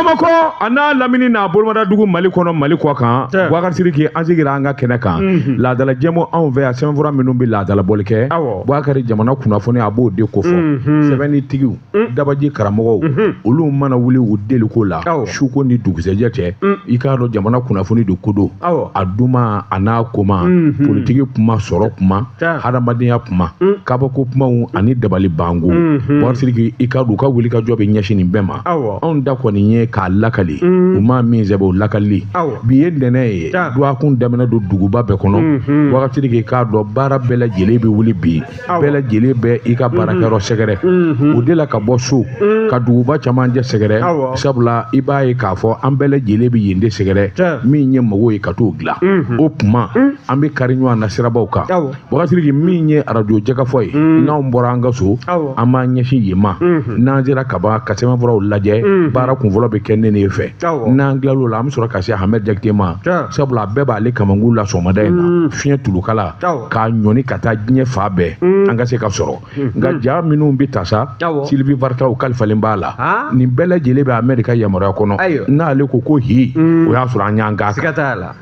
Bamakɔ a n'a lamini n'a bolomadadugu, Mali kɔnɔ, Mali kɔ kan, Bubakari Sidiki, an sigira an ka kɛnɛ kan. Laadala jɛmu anw fɛ yan, sɛbɛnfura minnu bɛ laadalabɔli kɛ, Bubakari, jamana kunnafoni a b'o de kofɔ. Sɛbɛnnitigiw, dabaji karamɔgɔw, olu mana wuli u deliko la suko ni dugusɛjɛ cɛ, i k'a dɔn jamana kunnafoni de ko don, a duman a n'a koma, politiki kuma, sɔrɔ kuma, hadamadenya kuma, kabako kumaw ani dabali banko. Bubakari Sidiki, i k'a dɔn u ka wuli ka jɔ bɛ ɲɛsin nin bɛɛ ma. Anw da kɔni ye k'a lakali, u ma min sɛbɛn o lakalili. Bi ye ntɛnɛn ye, dɔgɔkun daminɛ don duguba bɛɛ kɔnɔ. Bubakari Sidiki, k'a dɔn baara bɛɛ lajɛlen bɛ wuli bi, bɛɛ lajɛlen bɛ i ka baarakɛyɔrɔ sɛgɛrɛ. U de la ka bɔ so ka duguba camancɛ sɛgɛrɛ, sabula i b'a ye k'a fɔ an bɛɛ lajɛlen bɛ yen de sɛgɛrɛ. Min ye mago ye ka t'o dilan, o tuma an bɛ kari ɲɔgɔn na sirabaw kan. Bubakari Sidiki, min ye arajo jɛkafɔ ye, n'anw bɔra an ka so, an b'an ɲɛsin yen ma. N'an sera ka ban ka sɛbɛnfuraw lajɛ, baara kunfɔlɔ bɛ kɛ ne ne fɛ. N'an tilal'o la, an bɛ sɔrɔ ka se Ahmed Jakite ma, sabula a bɛɛ b'ale kamankun la sɔgɔmada in na, fiɲɛ tulukala k'a ɲɔni ka taa diɲɛ fan bɛɛ, an ka se ka sɔrɔ. Nka ja minnu bɛ ta sa, Sylvie Varta kalifalen b'a la. Nin bɛɛ lajɛlen bɛ Ahmed ka yamaruya kɔnɔ. N'ale ko ko hi, o y'a sɔrɔ an y'an k'a kan.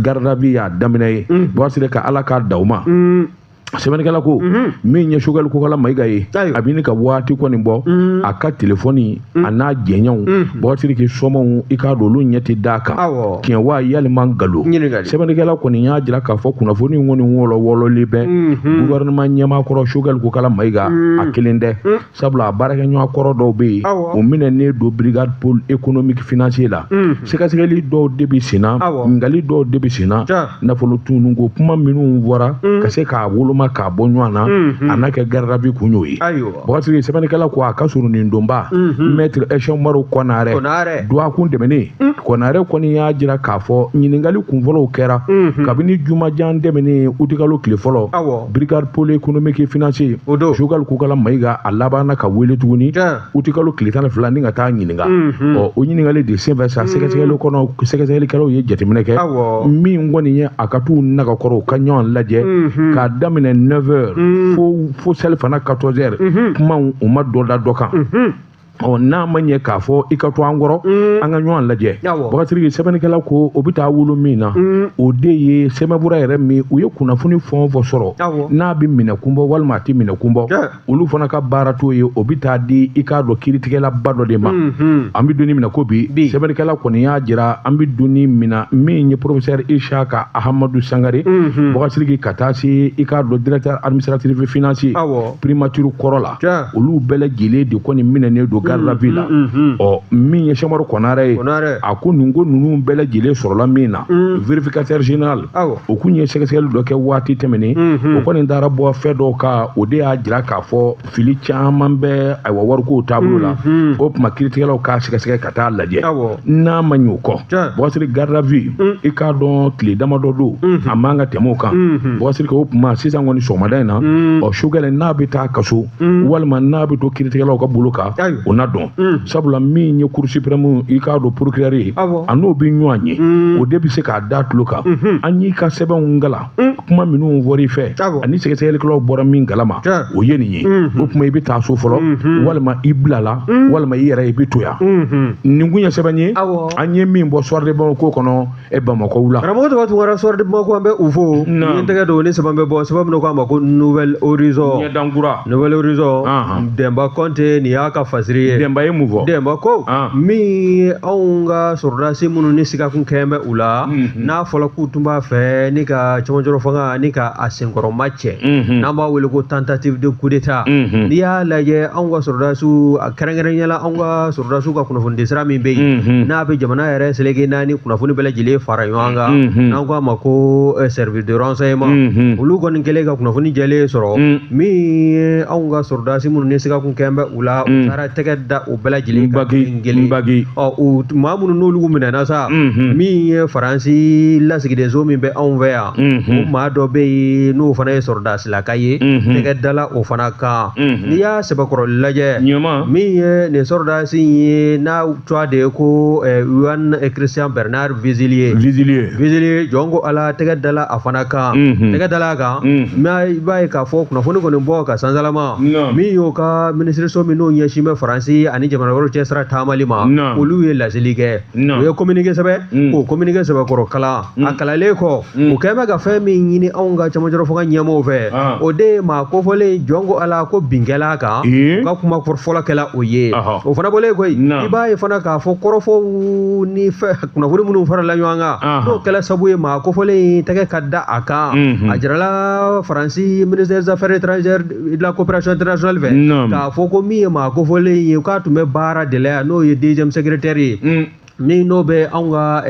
Garde à vue y'a daminɛ ye. Bubakari Sidiki, ka Ala k'a da u ma. Sɛbɛnnikɛla ko min ye Choguel Kokalla Maïga ye, a bɛ ka waati kɔni bɔ, a ka telefɔni a n'a jɛɲɛw, Bubakari Sidiki, sɔmɔw, i k'a dɔn olu ɲɛ tɛ d'a kan. Tiɲɛ wa yalima nkalon? Sɛbɛnnikɛla kɔni y'a jira k'a fɔ kunnafoni kɔni wɔlɔ wɔlɔlen bɛ gouvernement ɲɛmaa kɔrɔ Choguel Kokalla Maïga a kelen tɛ, sabula a baarakɛɲɔgɔn kɔrɔ dɔw bɛ yen, o minɛnen don brigade pôle économique financier la. Sɛgɛsɛgɛli dɔw de bɛ sen na, ɲininkali dɔw de bɛ sen na, nafolo tununko kuma minnu fɔra ka se k'a woloma k'a bɔ ɲɔgɔn na, a n'a kɛ garde à vue kun y'o ye. Bubakari, sɛbɛnnikɛla ko a ka surun nin donba, maître Ɛsɔn Umaru Kɔnarɛ, dɔgɔkun tɛmɛnen, Kɔnarɛ kɔni y'a jira k'a fɔ ɲininkali kunfɔlɔw kɛra kabini jumajan tɛmɛnen, utikalo tile fɔlɔ. Brigade pôle économique financier, Choguel Kokalla Maïga, a labanna ka wele tuguni utikalo tile 12 ni ka taa ɲininka. Ɔ, o ɲininkali de senfɛ sa, sɛgɛsɛgɛli kɔnɔ, sɛgɛsɛgɛlikɛlaw ye jateminɛ kɛ. Min kɔni ye a ka t'u nagakɔrɔ, u ka ɲɔgɔn lajɛ k'a daminɛ 9 heures fo selifana 14 heures, kumaw u ma dɔ da dɔ kan. Ɔ, n'a ma ɲɛ k'a fɔ i ka to an kɔrɔ, an ka ɲɔgɔn lajɛ. Bubakari, sɛbɛnnikɛla ko o bɛ taa wolo min na, o de ye sɛbɛnfura yɛrɛ min u ye kunnafoni fɛn o fɛn sɔrɔ, n'a bɛ minɛ kunbɔ walima a tɛ minɛ kunbɔ, olu fana ka baara t'o ye. O bɛ taa di, i k'a dɔn, kiiritigɛlaba dɔ de ma. An bɛ don min na ko bi, sɛbɛnnikɛla kɔni y'a jira an bɛ don min na, min ye professeur Isaka Ahamadu Sangare, Bubakari, ka taa se i k'a dɔn directeur administratif financier primature kɔrɔ la, olu bɛɛ lajɛlen de kɔni minɛnen don garde à vue la. Ɔ, min ye Sɛkumaru Kɔnarɛ ye, a ko nin ko ninnu bɛɛ lajɛlen sɔrɔla min na, vérificateur général o kun ye sɛgɛsɛgɛli dɔ kɛ waati tɛmɛnen, o kɔni taara bɔ fɛn dɔw kan, o de y'a jira k'a fɔ fili caman bɛ ayiwa warikow taabolo la. O tuma kiiritigɛlaw k'a sɛgɛsɛgɛ ka taa lajɛ. N'a ma ɲɛ o kɔ, Bubakari, garde à vue, i k'a dɔn tile damadɔ don, a man ka tɛmɛ o kan. Bubakari, o tuma sisan kɔni sɔgɔmada in na, ɔ, Choguel n'a bɛ taa kaso walima n'a bɛ to kiiritigɛlaw ka bolo kan, o na dɔn, sabula min ye Cour suprême, i k'a dɔn procureur ye, a n'o bɛ ɲɔgɔn ye, o de bɛ se k'a da tulo kan. An y'i ka sɛbɛnw kalan, kuma minnu fɔra i fɛ ani sɛgɛsɛgɛlikɛlaw bɔra min kalama, o ye nin ye. O tuma i bɛ taa so fɔlɔ, walima i bilala, walima i yɛrɛ i bɛ to yan. Nin kun ye sɛbɛn ye an ye min bɔ Soir de Bamako kɔnɔ, Bamakɔ wula. Karamɔgɔ Taba Tunkara, Soir de Bamako, an bɛ u fo. Ni n tɛgɛ don ni sɛbɛn bɛ bɔ, sɛbɛn min ko a ma ko Nouvel Horizon. Ɲɛdankura. Nouvel Horizon, Denba Kɔnte, nin y'a ka fasiri ye. Denba ye mun fɔ? Denba ko min ye anw ka sɔrɔdasi minnu ni siga kun kɛn bɛ u la, n'a fɔra k'u tun b'a fɛ ni ka cɛmancɛrɔ fanga ni ka a senkɔrɔma cɛ, n'an b'a wele ko tentative de coup d'état, n'i y'a lajɛ anw ka sɔrɔdasiw, a kɛrɛnkɛrɛnnenya la anw ka sɔrɔdasiw ka kunnafonidi sira min bɛ yen, n'a bɛ jamana yɛrɛ seleke naani kunnafoni bɛɛ lajɛlen fara ɲɔgɔn kan, n'an ko a ma ko service de renseignement, olu kɔni kɛlen ka kunnafoni jɛlen sɔrɔ, min ye anw ka sɔrɔdasi minnu ni siga kun kɛn bɛ u la, u taara tɛgɛ da o bɛɛ lajɛlen kan kelen kelen. Ɔ, u maa minnu n'olu minɛna sa, min ye Faransi lasigidenso min bɛ anw fɛ yan, o maa dɔ bɛ yen n'o fana ye sɔrɔdasilaka ye, tɛgɛ dala o fana kan. N'i y'a sɛbɛkɔrɔ lajɛ, min ye nin sɔrɔdasi ye, n'a tɔgɔ de ye ko Yohan Christian Bernard Vezilier. Vezilier. Vezilier, jɔn ko Ala, tɛgɛ dala a fana kan, tɛgɛ dala a kan. Mais i b'a ye k'a fɔ kunnafoni kɔni bɔ ka sansalama, min y'o ka minisiriso min n'o ɲɛsin bɛ Faransi Faransi ani jamana wɛrɛw cɛ sira taamali ma, olu ye laseli kɛ, u ye communiqué sɛbɛn, k'o communiqué sɛbɛkɔrɔ kalan. A kalanlen kɔ, u kɛlen bɛ ka fɛn min ɲini anw ka cɛmancɛrɔ fanga ɲɛmɔgɔw fɛ, o de ye maa kofɔlen jɔn ko Ala ko bin kɛla kan, u ka kuma fɔlɔ kɛla o ye. O fana bɔlen koyi, i b'a ye fana k'a fɔ kɔrɔfɔw ni fɛn kunnafoni minnu farala ɲɔgɔn kan, n'o kɛla sabu ye maa kofɔlen tɛgɛ ka da a kan, a jirala Faransi ministère des affaires étrangères et de la coopération internationale fɛ k'a fɔ ko min ye maa kofɔlen ye, k'a tun bɛ baara de la yan, n'o ye deuxième secrétaire ye, min n'o bɛ anw ka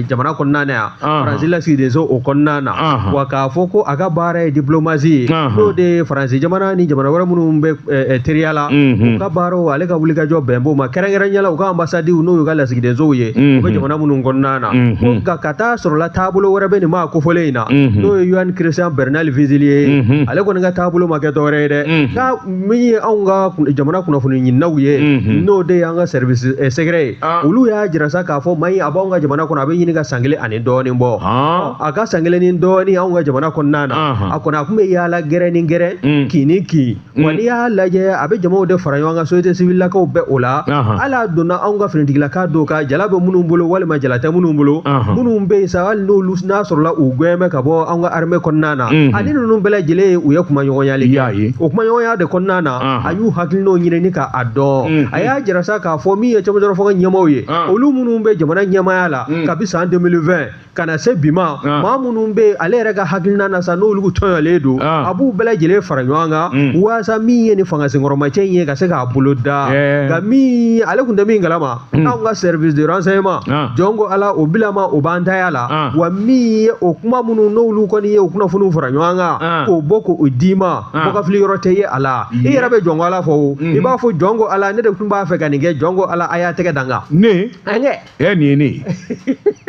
jamana kɔnɔna na yan, Faransi lasigidenso o kɔnɔna na. Wa k'a fɔ ko a ka baara ye diplomatie ye, n'o de ye Faransi jamana ni jamana wɛrɛ minnu bɛ teriya la, u ka baaraw, ale ka wulikajɔ bɛn b'o ma, kɛrɛnkɛrɛnnenya la u ka ambasadiw, n'o y'u ka lasigidensow ye, u bɛ jamana minnu kɔnɔna na. Nka ka taa sɔrɔla taabolo wɛrɛ bɛ nin maa kofɔlen in na, n'o ye Yohan Christian Bernal Vezilier ye. Ale kɔni ka taabolo ma kɛ dɔwɛrɛ ye dɛ, nka min ye anw ka jamana kunnafoni ɲininaw ye, n'o de y'an ka service secret ye, olu y'a jira sa k'a fɔ maa in a b'anw ka jamana kɔnɔ, a bɛ ɲini ka san kelen ani dɔɔnin bɔ. A ka san kelen ni dɔɔnin anw ka jamana kɔnɔna na, a kɔni a tun bɛ yaala gɛrɛn ni gɛrɛn, kin ni kin. Wa n'i y'a lajɛ, a bɛ jamaw de fara ɲɔgɔn kan, société civile lakaw bɛ o la. Hali a donna anw ka finitigilaka dɔw ka jala bɛ minnu bolo walima jala tɛ minnu bolo, minnu bɛ yen sa, hali n'olu n'a sɔrɔla u gɛn bɛ ka bɔ anw ka armée kɔnɔna na, ani ninnu bɛɛ lajɛlen, u ye kumaɲɔgɔnyali kɛ. O kumaɲɔgɔnya de kɔnɔna na, a y'u hakilinaw ɲini ni k'a dɔn. A y'a jira sa k'a fɔ min ye cɛmancɛrɔ fanga ɲɛmaaw ye, olu minnu bɛ jamana ɲɛmaaya la kabi san 2020 ka na se bi ma, maa minnu bɛ ale yɛrɛ ka hakilina na sa, n'olu tɔɲɔlen don, a b'u bɛɛ lajɛlen fara ɲɔgɔn kan waasa min ye nin fanga senkɔrɔmacɛ in ye ka se k'a bolo da. Nka min ale tun tɛ min kalama, anw ka service de renseignement, jɔn ko Ala, o bilama o b'an taya la. Wa min ye o kuma minnu n'olu kɔni ye o kunnafoniw fara ɲɔgɔn kan k'o bɔ k'o d'i ma, bɔkafili yɔrɔ tɛ ye a la. I yɛrɛ bɛ jɔn ko Ala fɔ o, i b'a fɔ jɔn ko Ala, ne de tun b'a fɛ ka nin kɛ, jɔn ko Ala, a y'a tɛgɛ da n kan. Ne nin ye ne ye,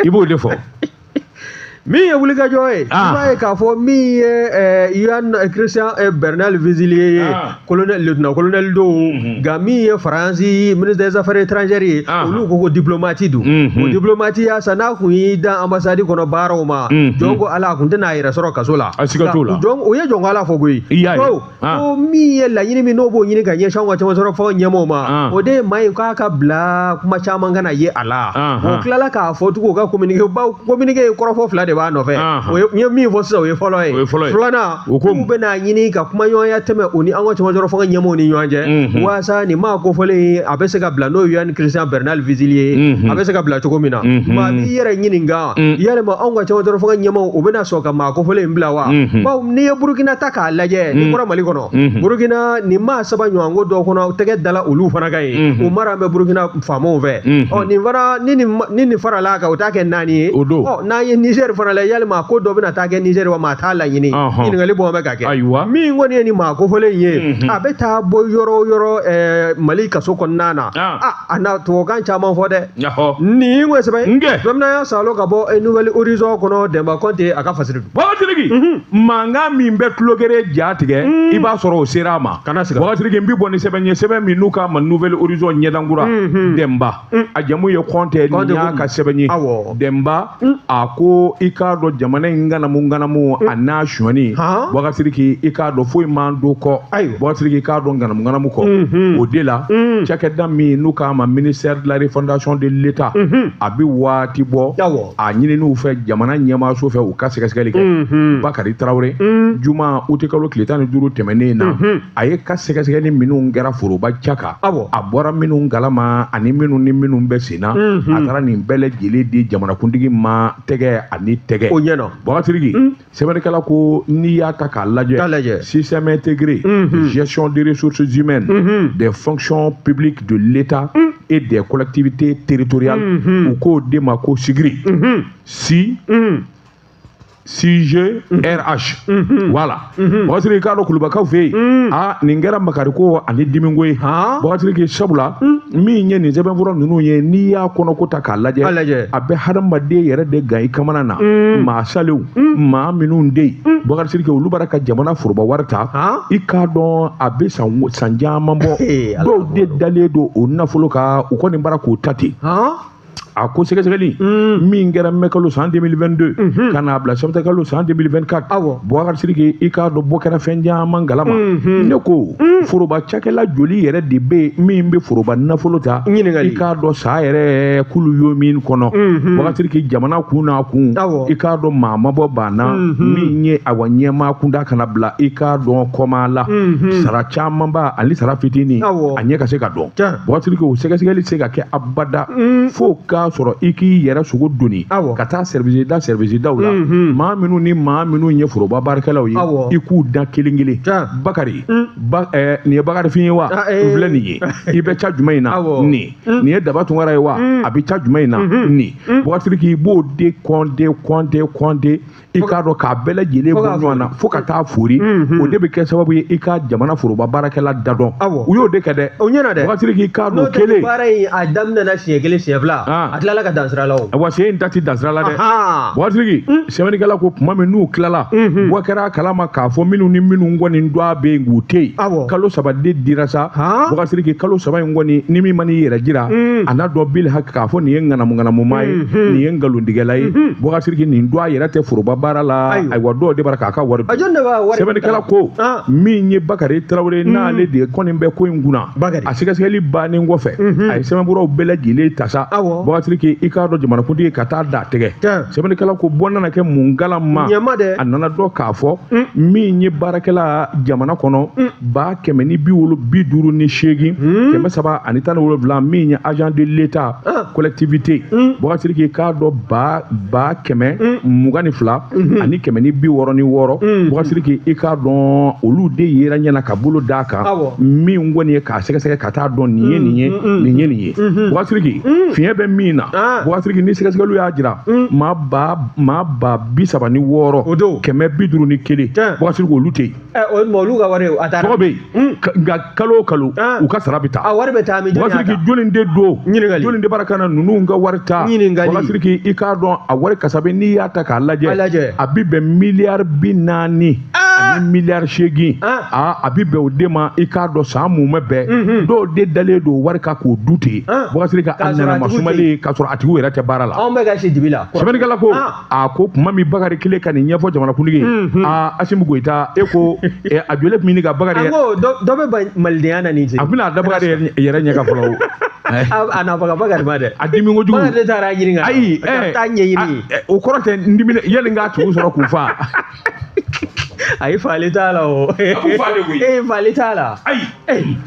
i b'o de fɔ. Min ye wulikajɔ ye, i b'a ye k'a fɔ min ye Yohan Christian Bernal Vezilier ye, colonel, lieutenant colonel don. Nka min ye Faransi ministre des affaires étrangères ye, olu ko ko diplomate don. O diplomate ya sa, n'a kun y'i dan ambassade kɔnɔ baaraw ma, jɔn ko Ala, a kun tɛna a yɛrɛ sɔrɔ kaso la. A siga t'o la. O ye jɔn ko Ala fɔ koyi. Ko min ye laɲini min n'o b'o ɲini ka ɲɛsin anw ka cɛmancɛrɔ fanga ɲɛmɔgɔw ma, o de ye maa in k'a ka bila, kuma caman kana ye a la. O tilala k'a fɔ tugun u ka communiqué baw, communiqué ye kɔrɔfɔ fila de b'a nɔfɛ. O ye n ye min fɔ sisan, o ye fɔlɔ ye. Filanan, k'u bɛna ɲini ka kumaɲɔgɔnya tɛmɛ u ni an ka cɛmancɛrɔ fanga ɲɛmɔgɔw ni ɲɔgɔn cɛ, waasa nin maa kofɔlen a bɛ se ka bila, n'o ye Yohan Christian Bernal Vezilier ye, a bɛ se ka bila cogo min na. Maa b'i yɛrɛ ɲininka, yalima anw ka cɛmancɛrɔ fanga ɲɛmɔgɔw, u bɛna sɔn ka maa kofɔlen in bila wa? Bawo n'i ye Burukina ta k'a lajɛ, n'i bɔra Mali kɔnɔ, Burukina nin maa saba ɲɔgɔnko dɔw kɔnɔ tɛgɛ dala olu fana kan ye, o mara bɛ Burukina faamaw fɛ. Ɔ nin fana, ni nin farala a kan, o t'a kɛ naani ye. Ɔ n'an ye Niger fana la, yalima ko dɔ bɛna taa kɛ Niger wa? Maa t'a laɲini, ɲininkali bɔ bɛ ka kɛ. Ayiwa, min kɔni ye nin maa kofɔlen in ye, a bɛ taa bɔ yɔrɔ o yɔrɔ Mali kaso kɔnɔna na, a na tubabukan caman fɔ dɛ. Nin ko sɛbɛn Bamananya Salo ka bɔ Nouvel Horizon kɔnɔ, Denba Kɔnte a ka fasiri don. Bɔgɔtiriki, mankan min bɛ tulokere ja tigɛ, i b'a sɔrɔ o sera a ma. Kana siga. Bɔgɔtiriki, n bɛ bɔ ni sɛbɛn ye, sɛbɛn min n'u k'a ma Nouvel Horizon ɲɛdankura, Denba, a jamu ye Kɔnte, nin y'a ka sɛbɛn ye. Denba a ko i k'a dɔn jamana in ŋanamu ŋanamu a n'a sonyani, Bɔgɔtiriki, i k'a dɔn foyi man don kɔ. Bɔgɔtiriki, i k'a dɔn ŋanamu ŋanamu kɔ, o de la cakɛda min n'u k'a ma ministère de la refondation de l'État, a bɛ waati bɔ a ɲininiw fɛ jamana ɲɛmaaso fɛ u ka sɛgɛsɛgɛli kɛ. Bakari Tarawele, juma utikalo tile 15 tɛmɛnen na, a ye ka sɛgɛsɛgɛli minnu kɛra foroba ca kan, a bɔra minnu kalama ani minnu ni minnu bɛ sen na, a taara nin bɛɛ lajɛlen di jamanakuntigi ma tɛgɛ ani tɛgɛ. O ɲɛna. Bɔgɔtiriki, sɛbɛnnikɛla ko n'i y'a ta k'a lajɛ, système intégré gestion des ressources humaines des fonctions publiques de l'État et des collectivités territoriales, u k'o de ma ko SIGRI, si CGRH. Voilà. Bɔgɔtiriki, k'a dɔn Kulubakaw fɛ yen, nin kɛra makariko ani dimiko ye. Bɔgɔtiriki, sabula min ye nin sɛbɛnfura ninnu ye, n'i y'a kɔnɔko ta k'a lajɛ, a bɛ hadamaden yɛrɛ de gan i kamana na. Maa salenw, maa minnu de yen, Bɔgɔtiriki, olu b'ara ka jamana foroba wari ta, i k'a dɔn a bɛ san caman bɔ. Dɔw de dalen don o nafolo kan, u kɔni bara k'o ta ten. A ko sɛgɛsɛgɛli min kɛra mai kalo san 2022 ka n'a bila septembre kalo san 2024. Awɔ. Boubacar Sidiki, i k'a dɔn bɔ kɛra fɛn caman kalama. Ne ko foroba cakɛla joli yɛrɛ de bɛ yen min bɛ foroba nafolo ta? Ɲininkali. I k'a dɔn sa yɛrɛ kulu yo min kɔnɔ. Boubacar Sidiki, jamana kun n'a kun. Awɔ. I k'a dɔn maa ma bɔ banna min ye awa ɲɛmaa kunda kana bila i k'a dɔn kɔma la. Sara camanba ani sara fitinin. Awɔ. A ɲɛ ka se ka dɔn. Tiɲɛ. Boubacar Sidiki, o sɛgɛsɛgɛli tɛ se ka kɛ abada fo k'a sɔrɔ i k'i yɛrɛ sogo doni Awɔ. ka taa service da service daw la, maa minnu ni maa minnu ye foroba baarakɛlaw ye, Awɔ. i k'u da kelen kelen. Tiɲɛ. Bakari ba, nin ye Bakari fin ye wa? Ah, N filɛ nin ye, i bɛ ca jumɛn in na? Awɔ. Nin ye Daba Tunkara ye wa? A bɛ ca jumɛn in na? Nin Boubacar Sidiki, i b'o de compter compter compter, i k'a dɔn k'a bɛɛ lajɛlen Fo bɔ k'a ɲɔgɔn na fo ka taa fori. O de bɛ kɛ sababu ye i ka jamana foroba baarakɛla da dɔn. Awɔ. U y'o de kɛ dɛ. O ɲɛna dɛ. Boubacar Sidiki, i k'a N'o dɔn tɛ kelen baara in a daminɛna siɲɛ kelen, siɲɛ fila, Ah. a tilala ka dan sira la o. Wa sen in ta ti dansira la dɛ. Ahan. Boubacar Sidiki, sɛbɛnnikɛla ko tuma min n'u tilala, bɔ kɛra a kalama k'a fɔ minnu ni minnu kɔni dɔn a bɛ yen k'u tɛ yen. Awɔ. Kalo 3 de dira sa. Han? Boubacar Sidiki, kalo 3 in kɔni, ni min man'i yɛrɛ jira a n'a dɔn bil haki k'a fɔ nin ye ŋanamu ŋanamumaa ye, nin ye nkalontigɛla ye. Boubacar Sidiki, nin dɔn a yɛrɛ tɛ foroba baara la. Ayiwa. Ayiwa, dɔw de bara k'a ka wari A jɔn de b'a wari? Sɛbɛnnikɛla ko Ah. min ye Bakari Tarawele, n'ale de kɔni bɛ ko in kunna. Bakari. A sɛgɛsɛgɛli bannen kɔfɛ, a ye sɛbɛnfuraw bɛɛ lajɛlen ta sa. Awɔ. Boubacar Sidiki, i k'a dɔn jamanakuntigi ka taa da tɛgɛ. Tiɲɛ. Sɛbɛnnikɛla ko bɔ nana kɛ mun kala ma? Ɲɛma dɛ. A nana dɔn k'a fɔ min ye baarakɛla jamana kɔnɔ 158 317, min ye agent de l'État Ah. collectivité. Boubacar Sidiki, i k'a dɔn 122 166. Boubacar Sidiki, i k'a dɔn olu de yera ɲɛna ka bolo d'a kan. Awɔ. Min kɔni ye k'a sɛgɛsɛgɛ ka taa dɔn nin ye nin ye, nin ye nin ye. Boubacar Sidiki, fiɲɛ bɛ min na. Ah. Boubacar Sidiki, ni sɛgɛsɛgɛliw y'a jira maa 365 O don. 551. Tiɲɛ. Boubacar Sidiki, olu tɛ yen. Ɛ, o tuma olu ka wari a taara. Tɔgɔ bɛ yen nka kalo o kalo Ah. u ka sara bɛ taa. A wari bɛ taa min? Jɔn Boubacar y'a Sidiki, ta? jɔnni de don? Ɲininkali. Jɔnni de bara ka na ninnu ka wari ta? Ɲininkali. Boubacar Sidiki, i k'a dɔn a wari kasabe, n'i y'a ta k'a lajɛ, A lajɛ. a bi bɛn miliyari 40 ani miliyari 8. Ah. Aa, a bi bɛn o de ma. I k'a dɔn san mun bɛɛ dɔw de dalen don wari kan k'o du ten. Ah. Boubacar Sidiki, a K'a sɔrɔ nana a tigiw tɛ masumalen k'a sɔrɔ a tigiw yɛrɛ tɛ baara la. Anw bɛ ka si dibi la. Sɛbɛnnikɛla ko Ah. a ko kuma min Bakari kelen ka nin ɲɛfɔ jamanakuntigi ye, aa, Asimi Goyita, e ko a jɔlen tun bɛ ɲini ka Bakari An yɛrɛ ko dɔ bɛ malidenya na nin sen. A bɛna a da Bakari yɛrɛ ɲɛ kan fɔlɔ o. A nafa ka Bakari ma dɛ. A dimi kojugu. Bakari de taara ɲini ka na. Ayi. Ka taa ɲɛɲini. O kɔrɔ tɛ n diminen yali n k'a tigiw sɔrɔ k'u fa. Ayi, fali t'a la o. b'u fa de koyi. Ee, fali t'a la. Ayi,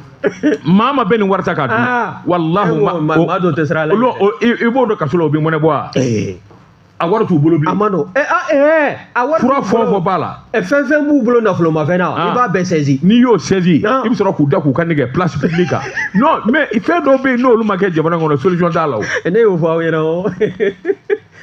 maa ma bɛ nin wari ta k'a dun. Ah. Walahi. E ko maa dɔw tɛ siran a la. Olu i b'o dɔn kaso la, o bɛ mɔnɛ bɔ wa? Ee. A wari t'u bolo A bilen. ma nɔgɔn. Ɛ, a, ɛɛ, a wari Fura t'u fɛn o bolo. fɛn b'a la. Ɛ, fɛn fɛn b'u bolo nafolomafɛn na, Ah. i b'a bɛɛ saisi. N'i y'o saisi, Ah. i bɛ sɔrɔ k'u da k'u ka nɛgɛ place publique kan. Non, mais fɛn dɔw bɛ yen n'olu ma kɛ jamana kɔnɔ, solution t'a la o. Ne y'o fɔ aw ɲɛna o.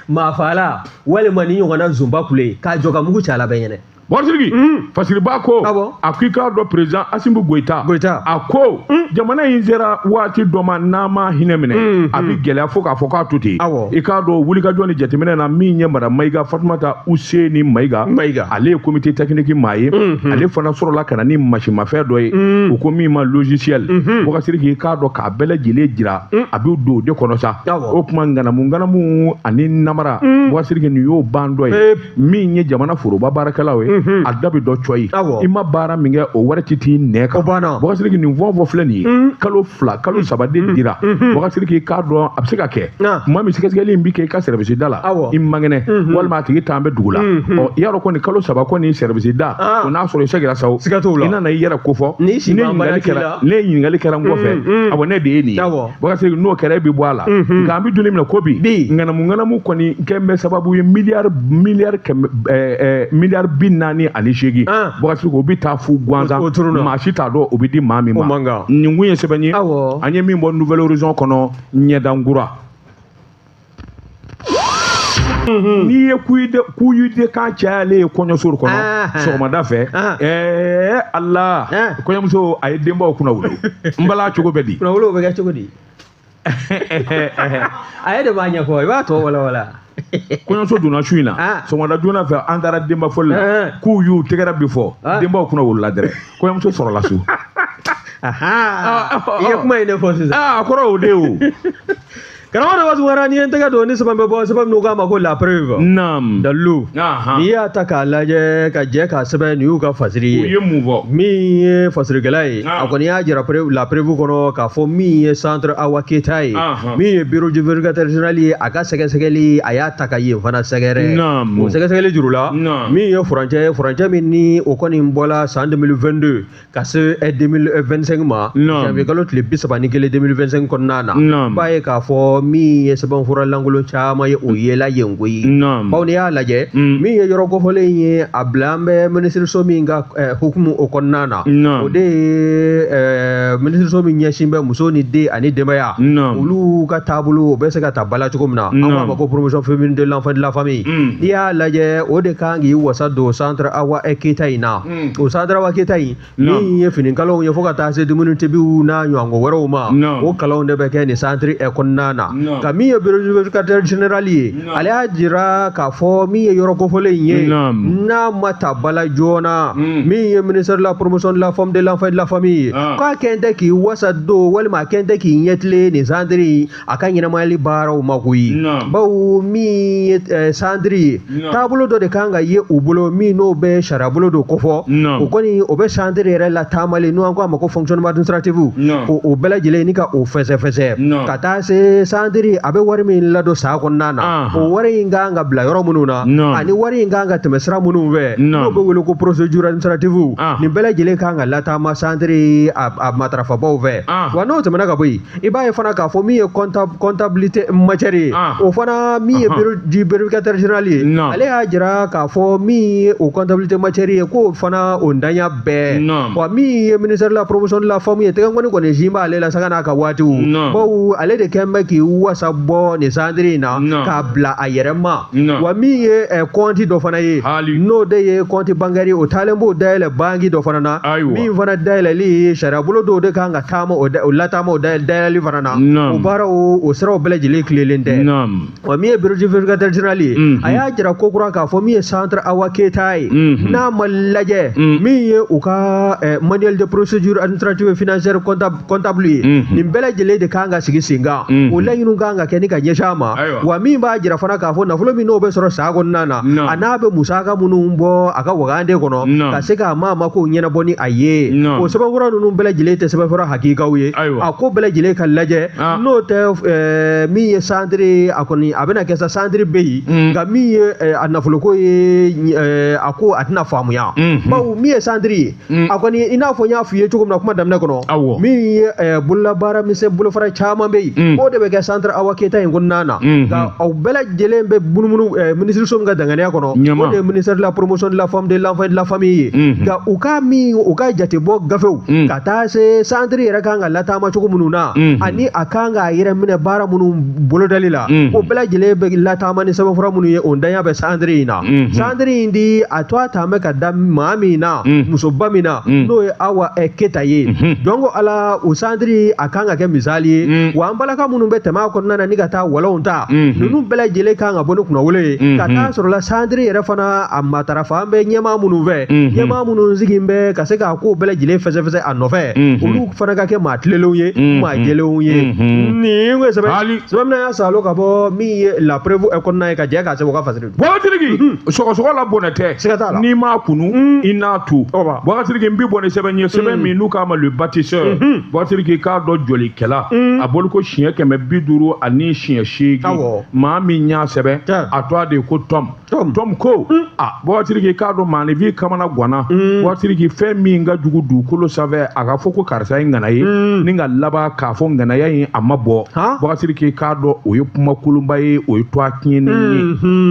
Maa faala walima ni ɲɔgɔnna zunba kule k'a jɔ ka mugu ci a la bɛɛ ɲɛnɛ. Boubacar Sidiki, Fasiriba ko Awɔ. a ko i k'a dɔn président Assimi Goïta, Goïta. a ko jamana in sera waati dɔ ma, n'a ma hinɛ minɛ, a bɛ gɛlɛya fo k'a fɔ k'a to ten. Awɔ. I k'a dɔn wulikajɔ ni jateminɛ na, min ye madame Mayiga, Fatumata Useni Mayiga. Mayiga. Ale ye comité technique maa ye. Ale fana sɔrɔla ka na ni masimafɛn dɔ ye, u ko min ma logiciel. Boubacar Sidiki, i k'a dɔn k'a bɛɛ lajɛlen jira, a bɛ don o de kɔnɔ sa. Awɔ. O tuma ŋanamu ŋanamu ani namara, Boubacar Sidiki, nin y'o ban dɔ ye. Min ye jamana foroba baarakɛlaw ye, a da bɛ dɔ cɔ ye. Awɔ. I ma baara min kɛ, o wari ti t'i nɛ kan. O banna. Boubacar Sidiki, nin fɛn o fɛn filɛ nin ye, kalo 2, kalo 3 de dira. Boubacar Sidiki, i k'a dɔn a bɛ se ka kɛ Ah. tuma min sɛgɛsɛgɛli in bɛ kɛ i ka service da la, Awɔ. i man kɛnɛ walima a tigi t'an bɛ dugu la. Ɔ, i y'a dɔn kɔni kalo 3 kɔni service da, Ah. o n'a sɔrɔ i seginna sa o. Siga t'o la. I nana i yɛrɛ kofɔ. Ni si Ne ma bana ɲininkali k'i kɛra la. ne ɲininkali kɛra n kɔfɛ, awɔ, ne de ye nin ye. Awɔ. Boubacar Sidiki, n'o kɛra e bɛ bɔ a la. Nka an bɛ don min na ko bi, Bi. ŋanamu ŋanamu kɔni kɛn bɛ sababu ye miliyari 100, miliyari 48. Ah. Boubacar Sidiki, o bɛ taa fu gansan. O tununna. Maa si t'a dɔn o bɛ di maa min ma. O man kan. Nin kun ye sɛbɛn ye. Awɔ. An ye min bɔ Nouvel Horizon kɔnɔ, ɲɛdankura. N'i ye kuyude kan cayalen ye kɔɲɔso kɔnɔ Ah. sɔgɔmada fɛ, Ah. ɛɛ Ala, Ah. kɔɲɔmuso a ye denbaw kunna wolo n bala cogo bɛ di? Kunnawolo bɛ kɛ cogo di? A ye de b'a ɲɛfɔ, i b'a tɔ walawala. Kɔɲɔso donna su in na Ah. sɔgɔmada joona fɛ, an taara denba fɔli la Ah. k'u y'u tɛgɛrɛ bi fɔ, Ah. denbaw kunna wolola dɛrɛ, kɔɲɔmuso sɔrɔla so. Ahan. I ye kuma in de fɔ sisan. Aa, a kɔrɔ o de ye o. Karamɔgɔ Daba Tunkara, n'i ye n tɛgɛ don ni sɛbɛn bɛ bɔ, sɛbɛn min k'a ma ko La Preuve. Naam. Dalu. N'i y'a ta k'a lajɛ ka jɛ k'a sɛbɛn, nin y'u ka fasiri ye. U ye mun fɔ? Min ye fasirikɛla ye, a kɔni y'a jira La Preuve kɔnɔ k'a fɔ min ye Centre Awa Keyita ye, min ye bureau du vérificateur général ye, a ka sɛgɛsɛgɛli, a y'a ta ka yen fana sɛgɛrɛ. Naam. O sɛgɛsɛgɛli juru la, min ye furancɛ ye, furancɛ min ni o kɔni bɔla san 2022 ka se 2025 ma, janvier kalo tile 31 2025 kɔnɔna na, b'a ye k'a fɔ min ye sɛbɛnfura lankolon caman ye, o yela yen koyi. Bawo n'i y'a lajɛ, min ye yɔrɔ kofɔlen ye, a bila an bɛ minisiriso min ka hukumu o kɔnɔna na, o de ye minisiriso min ɲɛsin bɛ muso ni den ani denbaya, olu ka taabolo o bɛ se ka ta bala cogo min na, an b'a fɔ ko promotion féminine de l'enfant de la famille. N'i y'a lajɛ, o de kan k'i wasa don Centre Awa Keyita in na. O Centre Awa Keyita in, min ye finikalanw ye fo ka taa se dumuni tebiw n'a ɲɔgɔnko wɛrɛw ma, o kalanw de bɛ kɛ nin centre kɔnɔna na. Ka min ye bureau du vérificateur général ye, ale y'a jira k'a fɔ min ye yɔrɔ kofɔlen in ye, n'a ma ta bala joona, min ye ministère de la promotion de la femme, de l'enfant et de la famille ye, k'a kɛn tɛ k'i wasa don walima a kɛn tɛ k'i ɲɛtilen nin centre in a ka ɲɛnamayali baaraw ma koyi. Bawo min ye centre ye, taabolo dɔ de kan ka ye u bolo min n'o bɛ sariyabolo dɔ kofɔ, o kɔni o bɛ centre yɛrɛ la taamali, n'o an ko a ma ko fonctionnement administratif, o bɛɛ lajɛlen ni ka o fɛsɛfɛsɛ ka taa se centre a bɛ wari min ladon san kɔnɔna na, o wari in kan ka bila yɔrɔ minnu na, ani wari in kan ka tɛmɛ sira minnu fɛ, n'o bɛ wele ko procédure administrative, nin bɛɛ lajɛlen kan ka lataama centre a matarafabaw fɛ. Wa n'o tɛmɛna ka bɔ yen, i b'a ye fana k'a fɔ min ye comptabilité matière ye, o fana min ye bureau du vérificateur général ye, ale y'a jira k'a fɔ min ye o comptabilité matière ye, k'o fana o ntanya bɛɛ. Wa min ye ministère de la promotion de la femme ye, tɛgɛnkɔni kɔni sin b'ale la sanga n'a ka waatiw, bawo ale de kɛn bɛ k'i wasa bɔ nin centre in na k'a bila a yɛrɛ ma. Wa min ye compte dɔ fana ye, n'o de ye compte bancaire, o taalen b'o dayɛlɛ banque dɔ fana na, min fana dayɛlɛli sariyabolo dɔw de kan ka taama o lataama o dayɛlɛli fana na, o baaraw o siraw bɛɛ lajɛlen tilelen tɛ. Wa min ye bureau du vérificateur général ye, a y'a jira ko kura k'a fɔ min ye Centre Awa Keyita ye, n'a ma lajɛ, min ye u ka manuel de procédure administrative et financière comptable ye, nin bɛɛ lajɛlen de kan ka sigi sen kan, o laɲiniw kan ka kɛ ni ka ɲɛsin a ma. Wa min b'a jira fana k'a fɔ nafolo min n'o bɛ sɔrɔ san kɔnɔna na, a n'a bɛ musaka minnu bɔ a ka wagande kɔnɔ ka se k'a maa mako ɲɛnabɔ ni a ye, o sɛbɛnfura ninnu bɛɛ lajɛlen tɛ sɛbɛnfura hakikaw ye, a ko bɛɛ lajɛlen ka lajɛ. N'o tɛ, min ye centre a kɔni a bɛna kɛ sa, centre bɛ yen, nka min ye a nafoloko ye, a ko a tɛna faamuya. Bawo min ye centre ye, a kɔni i n'a fɔ n y'a f'i ye cogo min na kuma daminɛ kɔnɔ, min ye bololabaara misɛn bolofara caman bɛ yen, o de bɛ kɛ Centre Awa Keyita in kɔnɔna na. Nka aw bɛɛ lajɛlen bɛ munumunu minisiriso min ka danganiya kɔnɔ, o de ye ministère de la promotion de la femme, de l'enfant et de la famille ye. Nka u ka min u ka jatebɔ gafew ka taa se centre yɛrɛ kan ka lataama cogo minnu na, ani a kan k'a yɛrɛ minɛ baara minnu bolodali la, o bɛɛ lajɛlen bɛ lataama ni sɛbɛnfura minnu ye, o ntanya bɛ centre in na. Centre in di a to a tan bɛ ka da maa min na, musoba min na, n'o ye Awa Keyita ye. Donc ala o centre a kan ka kɛ misali ye. Wa an balaka minnu bɛ tɛmɛ a kɔnɔna na ni ka taa walanw ta, ninnu bɛɛ lajɛlen kan ka bɔ ni kunnawolo ye, ka taa sɔrɔ la centre yɛrɛ fana a matarafa an bɛ ɲɛmaa minnu fɛ, ɲɛmaa minnu sigi bɛ ka se k'a ko bɛɛ lajɛlen fɛsɛfɛsɛ a nɔfɛ, olu fana ka kɛ maa tilelenw ye, maa jɛlenw ye. Nin ye sɛbɛn sɛbɛn min y'a salo ka bɔ min ye La Preuve kɔnɔna ye ka jɛ k'a sɛbɛn u ka fasiri. Bɔgɔtiriki sɔgɔsɔgɔ la bɔnɛ tɛ, siga t'a la, n'i m'a kunu i n'a tu. Bɔgɔtiriki n bi bɔ ni sɛbɛn ye, sɛbɛn min n'u k'a ma Le Bâtisseur. Bɔgɔtiriki k'a dɔn jolikɛla, a bɔli ko siɲɛ 558, maa min y'a sɛbɛn a tɔgɔ de ye ko Tom. Tom ko a Bɔgɔtiriki k'a dɔn maaninfin kamana ganna. Bɔgɔtiriki fɛn min ka jugu dugukolo sanfɛ, a ka fɔ ko karisa ye ŋana ye, ni ka laban k'a fɔ ŋanaya in a ma bɔ. Bɔgɔtiriki k'a dɔn o ye kuma kolonba ye, o ye tɔgɔ tiɲɛnen ye.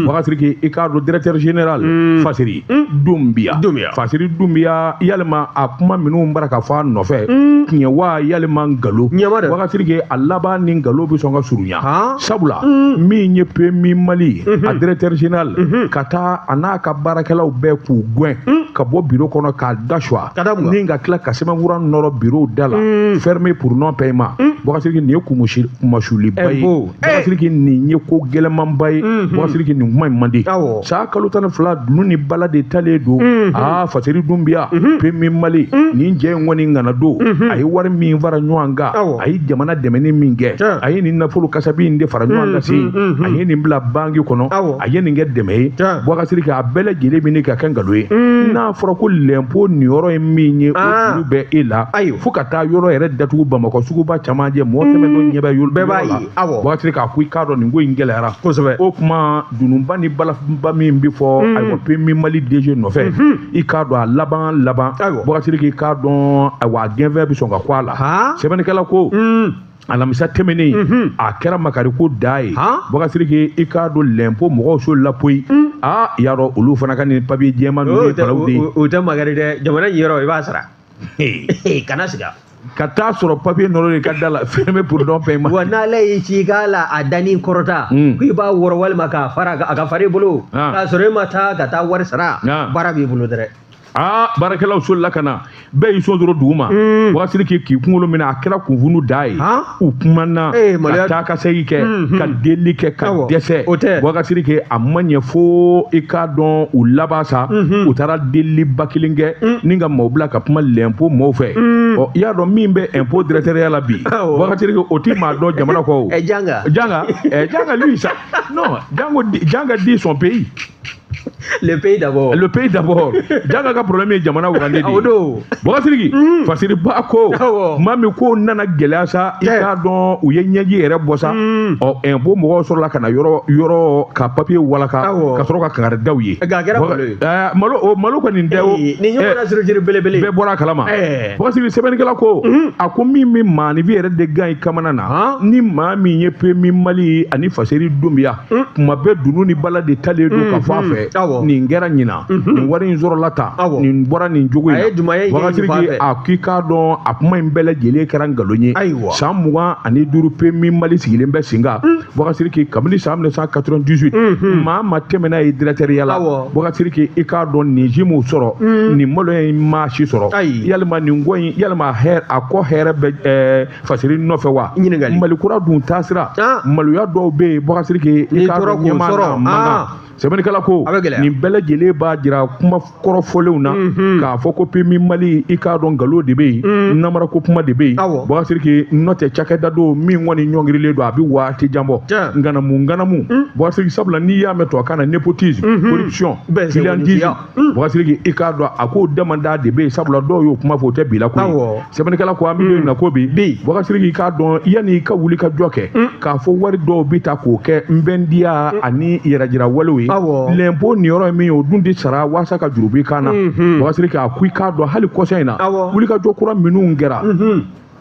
Bɔgɔtiriki i k'a dɔn directeur général Fasiri Dunbiya, Fasiri Dunbiya, yalima a kuma minnu bara ka fɔ a nɔfɛ tiɲɛ wa yalima nkalon. Bɔgɔtiriki a laban ni nkalon bɛ sɔn ka surunya, sabula min ye PMI Mali a directeur général ka taa a n'a ka baarakɛlaw bɛɛ k'u gɛn ka bɔ bureau kɔnɔ k'a da suwa, ni ka tila ka sɛbɛnfura nɔrɔ bureau da la, fermé pour non paiement. Bɔgɔtiriki nin ye kumasuliba ye, Bɔgɔtiriki nin ye ko gɛlɛmanba ye, Bɔgɔtiriki nin kuma in man di. San kalo 12 dunu ni bala de talen don. Aa Fasiri Dunbiya, PMI Mali nin jɛ in kɔni ŋana don, a ye wari min fara ɲɔgɔn kan, a ye jamana dɛmɛni min kɛ, a ye nin nin nafolo kasabi in de fara ɲɔgɔn kan se a ye nin bila banki kɔnɔ a ye nin kɛ dɛmɛ ye Boubacar Sidiki a bɛɛ lajɛlen bɛ ne ka kɛ nkalon ye n'a fɔra ko lɛnpo niyɔrɔ ye min ye o juru bɛ e la fo ka taa yɔrɔ yɛrɛ datugu Bamakɔ suguba camancɛ mɔgɔ tɛmɛtɔ ɲɛ bɛ yɔrɔ bɛɛ b'a ye Boubacar Sidiki a ko i k'a dɔn nin ko in gɛlɛyara kosɛbɛ o kuma dununba ni balaba min bɛ fɔ ayiwa PMU Mali DG nɔfɛ i k'a dɔn a laban laban Boubacar Sidiki i k'a dɔn ayiwa a gɛnfɛn bɛ sɔn ka kɔ a la sɛbɛnnikɛla ko alamisa tɛmɛnen a kɛra makari ko da ye Boubacar Sidiki i k'a dɔn lɛnpo mɔgɔw so la poyi aa y'a dɔn olu fana ka nin papiye jɛman ninnu ye balawu de ye o tɛ makari dɛ jamana yɔrɔ i b'a sara kana siga ka taa sɔrɔ papiye nɔrɔ de ka da la fermé pour non paiement wa n'ala y'i ci k'a la a danni kɔrɔta k'i b'a wɔrɔ walima k'a fara a ka fara i bolo k'a sɔrɔ e ma taa ka taa wari sara baara b'i bolo dɛrɛ aa baarakɛlaw solila ka na bɛɛ y'i sonsoro dugu ma Boubacar Sidiki k'i kunkolo minɛ a kɛra kunfunu da ye u kumana ka taa ka segin kɛ ka delili kɛ ka dɛsɛ Boubacar Sidiki a ma ɲɛ fo i k'a dɔn u laban sa u taara deliliba kelen kɛ ni ka maaw bila ka kuma lɛnpo maaw fɛ ɔ i y'a dɔn min bɛ impôt directeur la bi Boubacar Sidiki o ti maa dɔn jamana kɔ o Janga Janga Janga lui ça non Janga dit son pays. Le pays d'abord. Le pays d'abord. Janga ka problème ye jamana wagande de ye. O don. Boubacar Sidiki. Fasiriba ko. Maa min ko nana gɛlɛya sa i k'a dɔn u ye ɲɛji yɛrɛ bɔ sa. Ɔ impôt mɔgɔw sɔrɔla ka na yɔrɔ yɔrɔ ka papier walaka. Ka sɔrɔ ka kangari da u ye. Nka a kɛra malo ye. Malo o malo kɔni tɛ o. Nin ɲɔgɔnna structure belebele. Bɛɛ bɔra a kalama. Boubacar Sidiki sɛbɛnnikɛla ko. A ko min bɛ maaninfin yɛrɛ de gan i kamana na. Ni maa min ye PMU Mali ani Faseri Dunbiya. Kuma bɛɛ dunun ni bala de talen don ka fɔ a fɛ. Nin kɛra ɲinan nin wari in sɔrɔla tan nin bɔra nin jogo in na Boubacar Sidiki a k'i k'a dɔn a kuma in bɛɛ lajɛlen kɛra nkalon ye san 25 PMU Mali sigilen bɛ sen kan Boubacar Sidiki kabini san 1998 maa ma tɛmɛ n'a ye directeur ya la Boubacar Sidiki i k'a dɔn nin si m'o sɔrɔ nin maloya in maa si sɔrɔ yalima nin ko in yalima a kɔ hɛrɛ bɛ Faseri nɔfɛ wa Mali kura dun taasira maloya dɔw bɛ yen Boubacar Sidiki i k'a dɔn ɲɛmaa n'a man kan sɛbɛnnikɛla ko nin bɛɛ lajɛlen b'a jira kuma kɔrɔ fɔlenw na k'a fɔ ko PMU Mali i k'a dɔn nkalon de bɛ yen namara ko kuma de bɛ yen Boubacar Sidiki n'o tɛ cakɛda don min kɔni ɲɔngirilen don a bɛ waati jan bɔ nganamu nganamu Boubacar Sidiki sabula n'i y'a mɛn tubabukan na népotisme corruption clientélisme Boubacar Sidiki i k'a dɔn a k'o damada de bɛ yen sabula dɔw y'o kuma fɔ o tɛ bi la ko ye sɛbɛnnikɛla ko an bɛ don min na ko bi Boubacar Sidiki i k'a dɔn yanni i ka wuli ka jɔ kɛ k'a fɔ wari dɔw bɛ ta k'o kɛ nbɛndiya ani yɛrɛjira walew ye lɛnpo niyɔrɔ ye min ye o dun tɛ sara walasa ka juru b'i kan na Boubacar Sidiki a ko i k'a dɔn hali kɔsa in na wulikajɔ kura minnu kɛra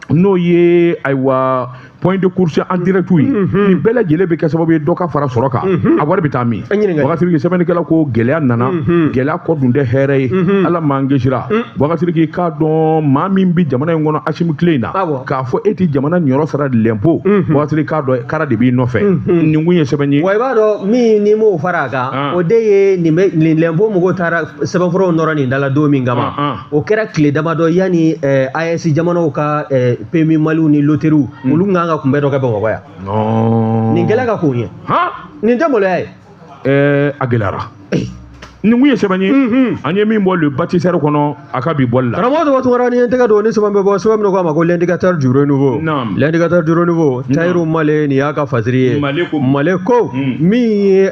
n'o ye ayiwa point de course en direct ye nin bɛɛ lajɛlen bɛ kɛ sababu ye dɔ ka fara sɔrɔ kan a wari bɛ taa min Boubacar Sidiki sɛbɛnnikɛla ko gɛlɛya nana gɛlɛya kɔ dun tɛ hɛrɛ ye Ala m'an kisira Boubacar Sidiki i k'a dɔn maa min bɛ jamana in kɔnɔ Asimi tile in na k'a fɔ e tɛ jamana niyɔrɔ sara lɛnpo Boubacar Sidiki k'a dɔn kara de b'i nɔfɛ nin kun ye sɛbɛn ye wa i b'a dɔn min ni m'o fara a kan o de ye nin bɛ nin lɛnpo mɔgɔw taara sɛbɛnfuraw nɔrɔ nin da la don min kama o kɛra tile damadɔ yanni AES jamanaw ka PMU Maliw ni loteriw olu kan ka kunbɛn dɔ kɛ Bamakɔ yan nin kɛla ka k'o ɲɛ nin tɛ maloya ye a gɛlɛyara nin kun ye sɛbɛn ye an ye min bɔ le bâtisseur kɔnɔ a ka bi bɔli la karamɔgɔ tɔgɔ Tunkara ni n tɛgɛ don ni sɛbɛn bɛ bɔ sɛbɛn min ko a ma ko l'indicateur du renouveau l'indicateur du renouveau Tayiru Male nin y'a ka fasiri ye Male ko min ye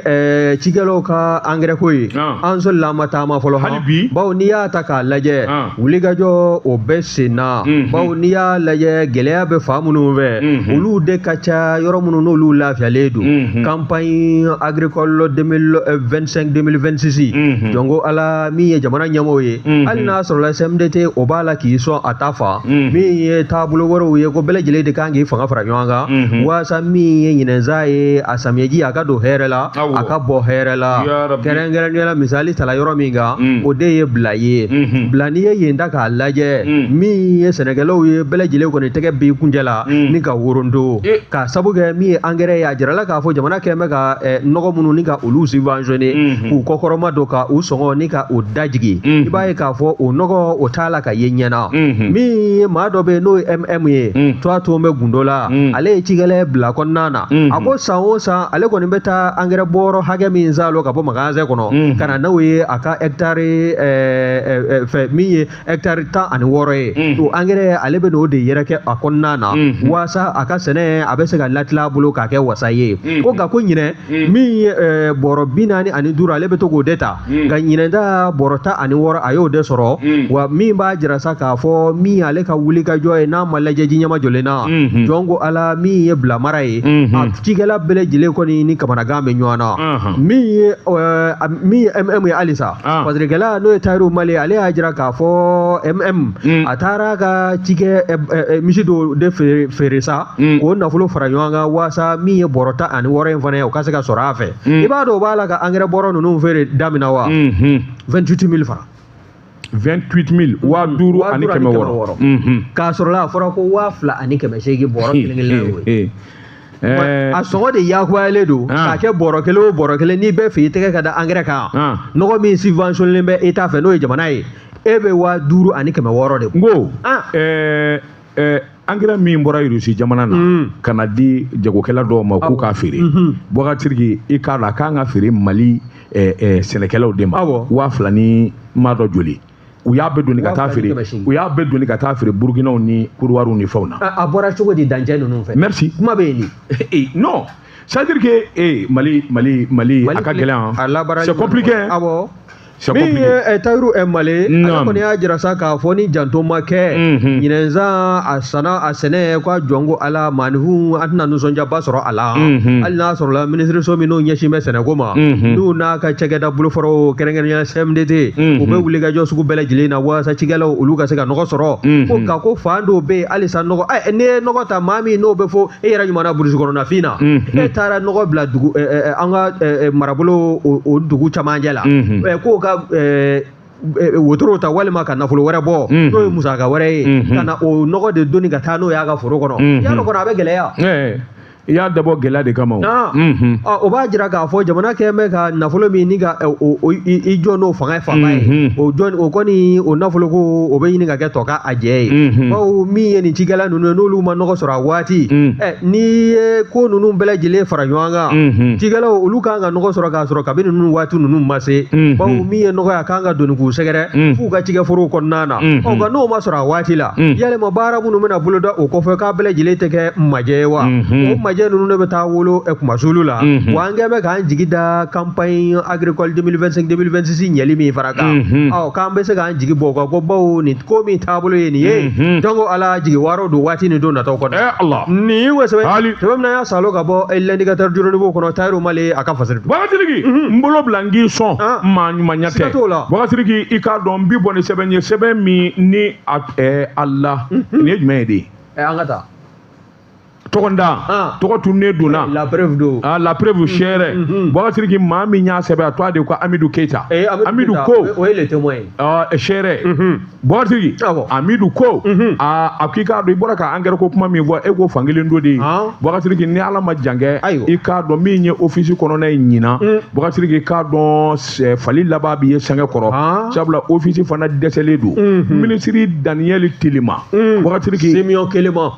cikɛlaw ka angɛrɛ ko ye an solila an ma taama fɔlɔ hali bi bawo n'i y'a ta k'a lajɛ wulikajɔ o bɛ sen na bawo n'i y'a lajɛ gɛlɛya bɛ fan minnu fɛ olu de ka ca yɔrɔ minnu n'olu lafiyalen don campagne agricole 2025 2026 jɔnko Ala min ye jamana ɲɛmɔgɔw ye hali n'a sɔrɔla CMDT o b'a la k'i sɔn a ta fa min ye taabolo wɛrɛw ye ko bɛɛ lajɛlen de kan k'i fanga fara ɲɔgɔn kan waasa min ye ɲinɛnsa ye a samiyɛji a ka don hɛrɛ la a ka bɔ hɛrɛ la kɛrɛnkɛrɛnnenya la misali tala yɔrɔ min kan o de ye Bila ye Bila n'i ye yen ta k'a lajɛ min ye sɛnɛkɛlaw ye bɛɛ lajɛlen kɔni tɛgɛ b'i kunjɛ la ni ka worondo k'a sabu kɛ min ye angɛrɛ ye a jirala k'a fɔ jamana kɛn bɛ ka nɔgɔ minnu ni ka olu subventionné k'u kɔkɔrɔma don don ka u sɔngɔ ni ka u dajigi, i b'a ye k'a fɔ o nɔgɔ o t'a la ka ye ɲɛna. Min ye maa dɔ bɛ yen n'o ye MM ye, to to bɛ gundo la, ale ye cikɛla bila kɔnɔna na. A ko san o san ale kɔni bɛ taa angɛrɛ bɔrɔ hakɛ min salo ka bɔ magasin kɔnɔ ka na n'o ye a ka hectare fɛ min ye hectare 16 ye, o angɛrɛ ale bɛ n'o de yɛrɛkɛ a kɔnɔna na waasa a ka sɛnɛ a bɛ se ka latila a bolo k'a kɛ wasa ye. Ko nka ko ɲinɛ min ye bɔrɔ 45 ale bɛ to k'o de ta, nka ɲinɛ ta bɔrɔ 16 a y'o de sɔrɔ. Wa min b'a jira sa k'a fɔ min ale ka wuli ka jɔ ye n'a ma lajɛ ji ɲɛma jɔlen na, jɔn ko ala min ye bilamara ye, a cikɛla bɛɛ lajɛlen kɔni ni kamanagan bɛ ɲɔgɔn na. Min ye MM ye halisa, fasirikɛla n'o ye Tayiru Male, ale y'a jira k'a fɔ MM a taara ka cikɛ misi dɔw de feere sa k'o nafolo fara ɲɔgɔn kan waasa min ye bɔrɔ 16 in fana ye o ka se ka sɔrɔ a fɛ. I b'a dɔn o b'a la ka angɛrɛ bɔrɔ ninnu feere daminɛ wa 28 000 francs. 28 000, 5600. K'a sɔrɔ la a fɔra ko 2800 bɔrɔ kelen kelen y'o ye. A sɔngɔ de yakuyalen don k'a kɛ bɔrɔ kelen o bɔrɔ kelen n'i bɛɛ fɛ i tɛgɛ ka da angɛrɛ kan, nɔgɔ min subventionné bɛ État fɛ n'o ye jamana ye, e bɛ 5600 de bɔ. N ko angɛrɛ min bɔra Russie jamana na ka na di jagokɛla dɔw ma k'u k'a feere, Boubacar Sidiki, i k'a dɔn a kan ka feere Mali sɛnɛkɛlaw de ma 2000 ni maa dɔ joli. U y'a bɛɛ doni ka taa feere, u y'a bɛɛ doni ka taa feere Burukinaw ni Kodowariw ni fɛnw na. A bɔra cogo di dancɛ ninnu fɛ? Merci. Kuma bɛ yen de. Non, c'est à dire que Mali Mali Mali a ka gɛlɛn, c'est compliqué. Awɔ. Min ye Tayiru Male, ale kɔni y'a jira sa k'a fɔ ni janto ma kɛ ɲinɛnsan a sanna a sɛnɛ k'a jɔn ko ala maaninfin an tɛna nisɔndiyaba sɔrɔ a la, hali n'a sɔrɔla minisiriso min n'o ɲɛsin bɛ sɛnɛko ma, n'u n'a ka cakɛda bolofaraw kɛrɛnkɛrɛnnenya CMDT, u bɛ wuli ka jɔ sugu bɛɛ lajɛlen na walasa cikɛlaw olu ka se ka nɔgɔ sɔrɔ. Ko nka ko fan dɔw bɛ yen halisa nɔgɔ, n'i ye nɔgɔ ta maa min n'o bɛ fɔ e yɛrɛ ɲuman na burusi kɔnɔnafin na, e taara nɔgɔ bila dugu an ka marabolo o dugu camancɛ la, k'o ka wotoro ta walima ka nafolo wɛrɛ bɔ n'o ye musaka wɛrɛ ye ka na o nɔgɔ de doni ka taa n'o y'a ka foro kɔnɔ, y'a dɔn kɔnɔ a bɛ gɛlɛya. I y'a dabɔ gɛlɛya de kama o. O b'a jira k'a fɔ jamana kɛn bɛ ka nafolo min ni ka i jɔ n'o fanga fanba ye, o jɔ o kɔni o nafolo ko o bɛ ɲini ka kɛ tɔ ka a jɛ ye, bawo min ye nin cikɛla ninnu ye n'olu ma nɔgɔ sɔrɔ a waati, n'i ye ko ninnu bɛɛ lajɛlen fara ɲɔgɔn kan, cikɛlaw olu kan ka nɔgɔ sɔrɔ k'a sɔrɔ kabini ninnu waati ninnu ma se, bawo min ye nɔgɔ ye a kan ka doni k'u sɛgɛrɛ f'u ka cikɛforow kɔnɔna na. Ɔ nka n'o ma sɔrɔ a waati la, yalima baara minnu bɛna boloda o kɔfɛ k'a bɛɛ lajɛlen tɛ kɛ majɛ ye wa? O majɛ ninnu de bɛ taa wolo kumasulu la. Wa an kɛn bɛ k'an jigi da campagne agricole 2025 2026 ɲɛli min fara kan, ɔ k'an bɛ se k'an jigi bɔ o kan ko bawo nin ko min taabolo ye nin ye, donc ala jigi waro don waati ni don nataw kɔnɔ. Nin ye sɛbɛn sɛbɛn min na y'a salo ka bɔ l'indicateur du renouveau kɔnɔ, Tayiru Male a ka fasiri. Boubacar Sidiki, n bolo bila n k'i sɔn maa ɲumanya tɛ. Boubacar Sidiki, i k'a dɔn n bi bɔ ni sɛbɛn ye, sɛbɛn min ni a la nin ye jumɛn ye de? An ka taa. Tɔgɔ da tɔgɔ tunnen donna. La preuve don. La preuve sɛrɛ. Boubacar Sidiki, maa min y'a sɛbɛn a tɔgɔ de ko Amidu Keita. Amidu ko o ye le témoin ye. Sɛrɛ. Boubacar Sidiki, Amidu ko a k'i k'a dɔn i bɔra ka angɛrɛ ko kuma min fɔ, e ko fankelen don de ye. Boubacar Sidiki, ni Ala ma jan kɛ, i k'a dɔn min ye office kɔnɔna ye ɲinan, Boubacar Sidiki, i k'a dɔn fali laban b'i ye sɛgɛ kɔrɔ, sabula office fana dɛsɛlen don. Minisiri Daniel Telema. Boubacar Sidiki. Simeon Kelema.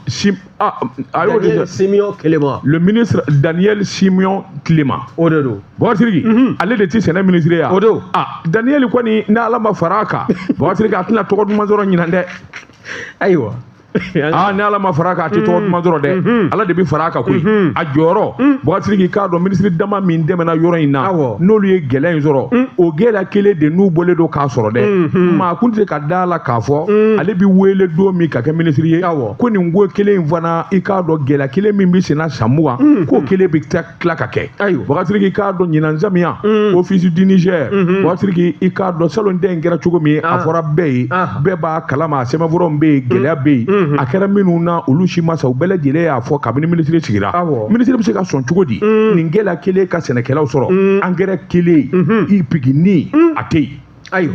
Daniel Simeon Kelema. Le ministre Daniel Simeon Kelema. O de don. Boubacar Sidiki, ale de ti sɛnɛ ministre ye. O don. Daniel kɔni ni Ala ma fara a kan, Boubacar Sidiki, a tɛna tɔgɔ duman sɔrɔ ɲinan dɛ. Ayiwa. Ni Ala ma fara a kan, a tɛ tɔgɔ duman sɔrɔ dɛ. Ala de bɛ fara a kan koyi. A jɔyɔrɔ, Boubacar Sidiki, k'a dɔn minisiri dama min dɛmɛna yɔrɔ in na, n'olu ye gɛlɛya in sɔrɔ, o gɛlɛya kelen de n'u bɔlen don k'a sɔrɔ dɛ. Maa kun tɛ ka da la k'a fɔ ale bɛ wele don min ka kɛ minisiri ye, ko nin ko kelen in fana, i k'a dɔn gɛlɛya kelen min bɛ senna san 20, k'o kelen bɛ tila ka kɛ. Boubacar Sidiki, k'a dɔn ɲinan samiya office du Niger, Boubacar Sidiki, i k'a dɔn salon den in kɛra cogo min, a fɔra bɛɛ ye, bɛɛ b'a kalama, a sɛbɛnfuraw bɛ yen, gɛlɛya bɛ yen. A kɛra minnu na olu si ma sa, u bɛɛ lajɛlen y'a fɔ kabini minisiri sigira. Minisiri bɛ se ka sɔn cogo di nin gɛlɛya kelen ka sɛnɛkɛlaw sɔrɔ, angɛrɛ kelen i pigini a tɛ yen. Ayiwa.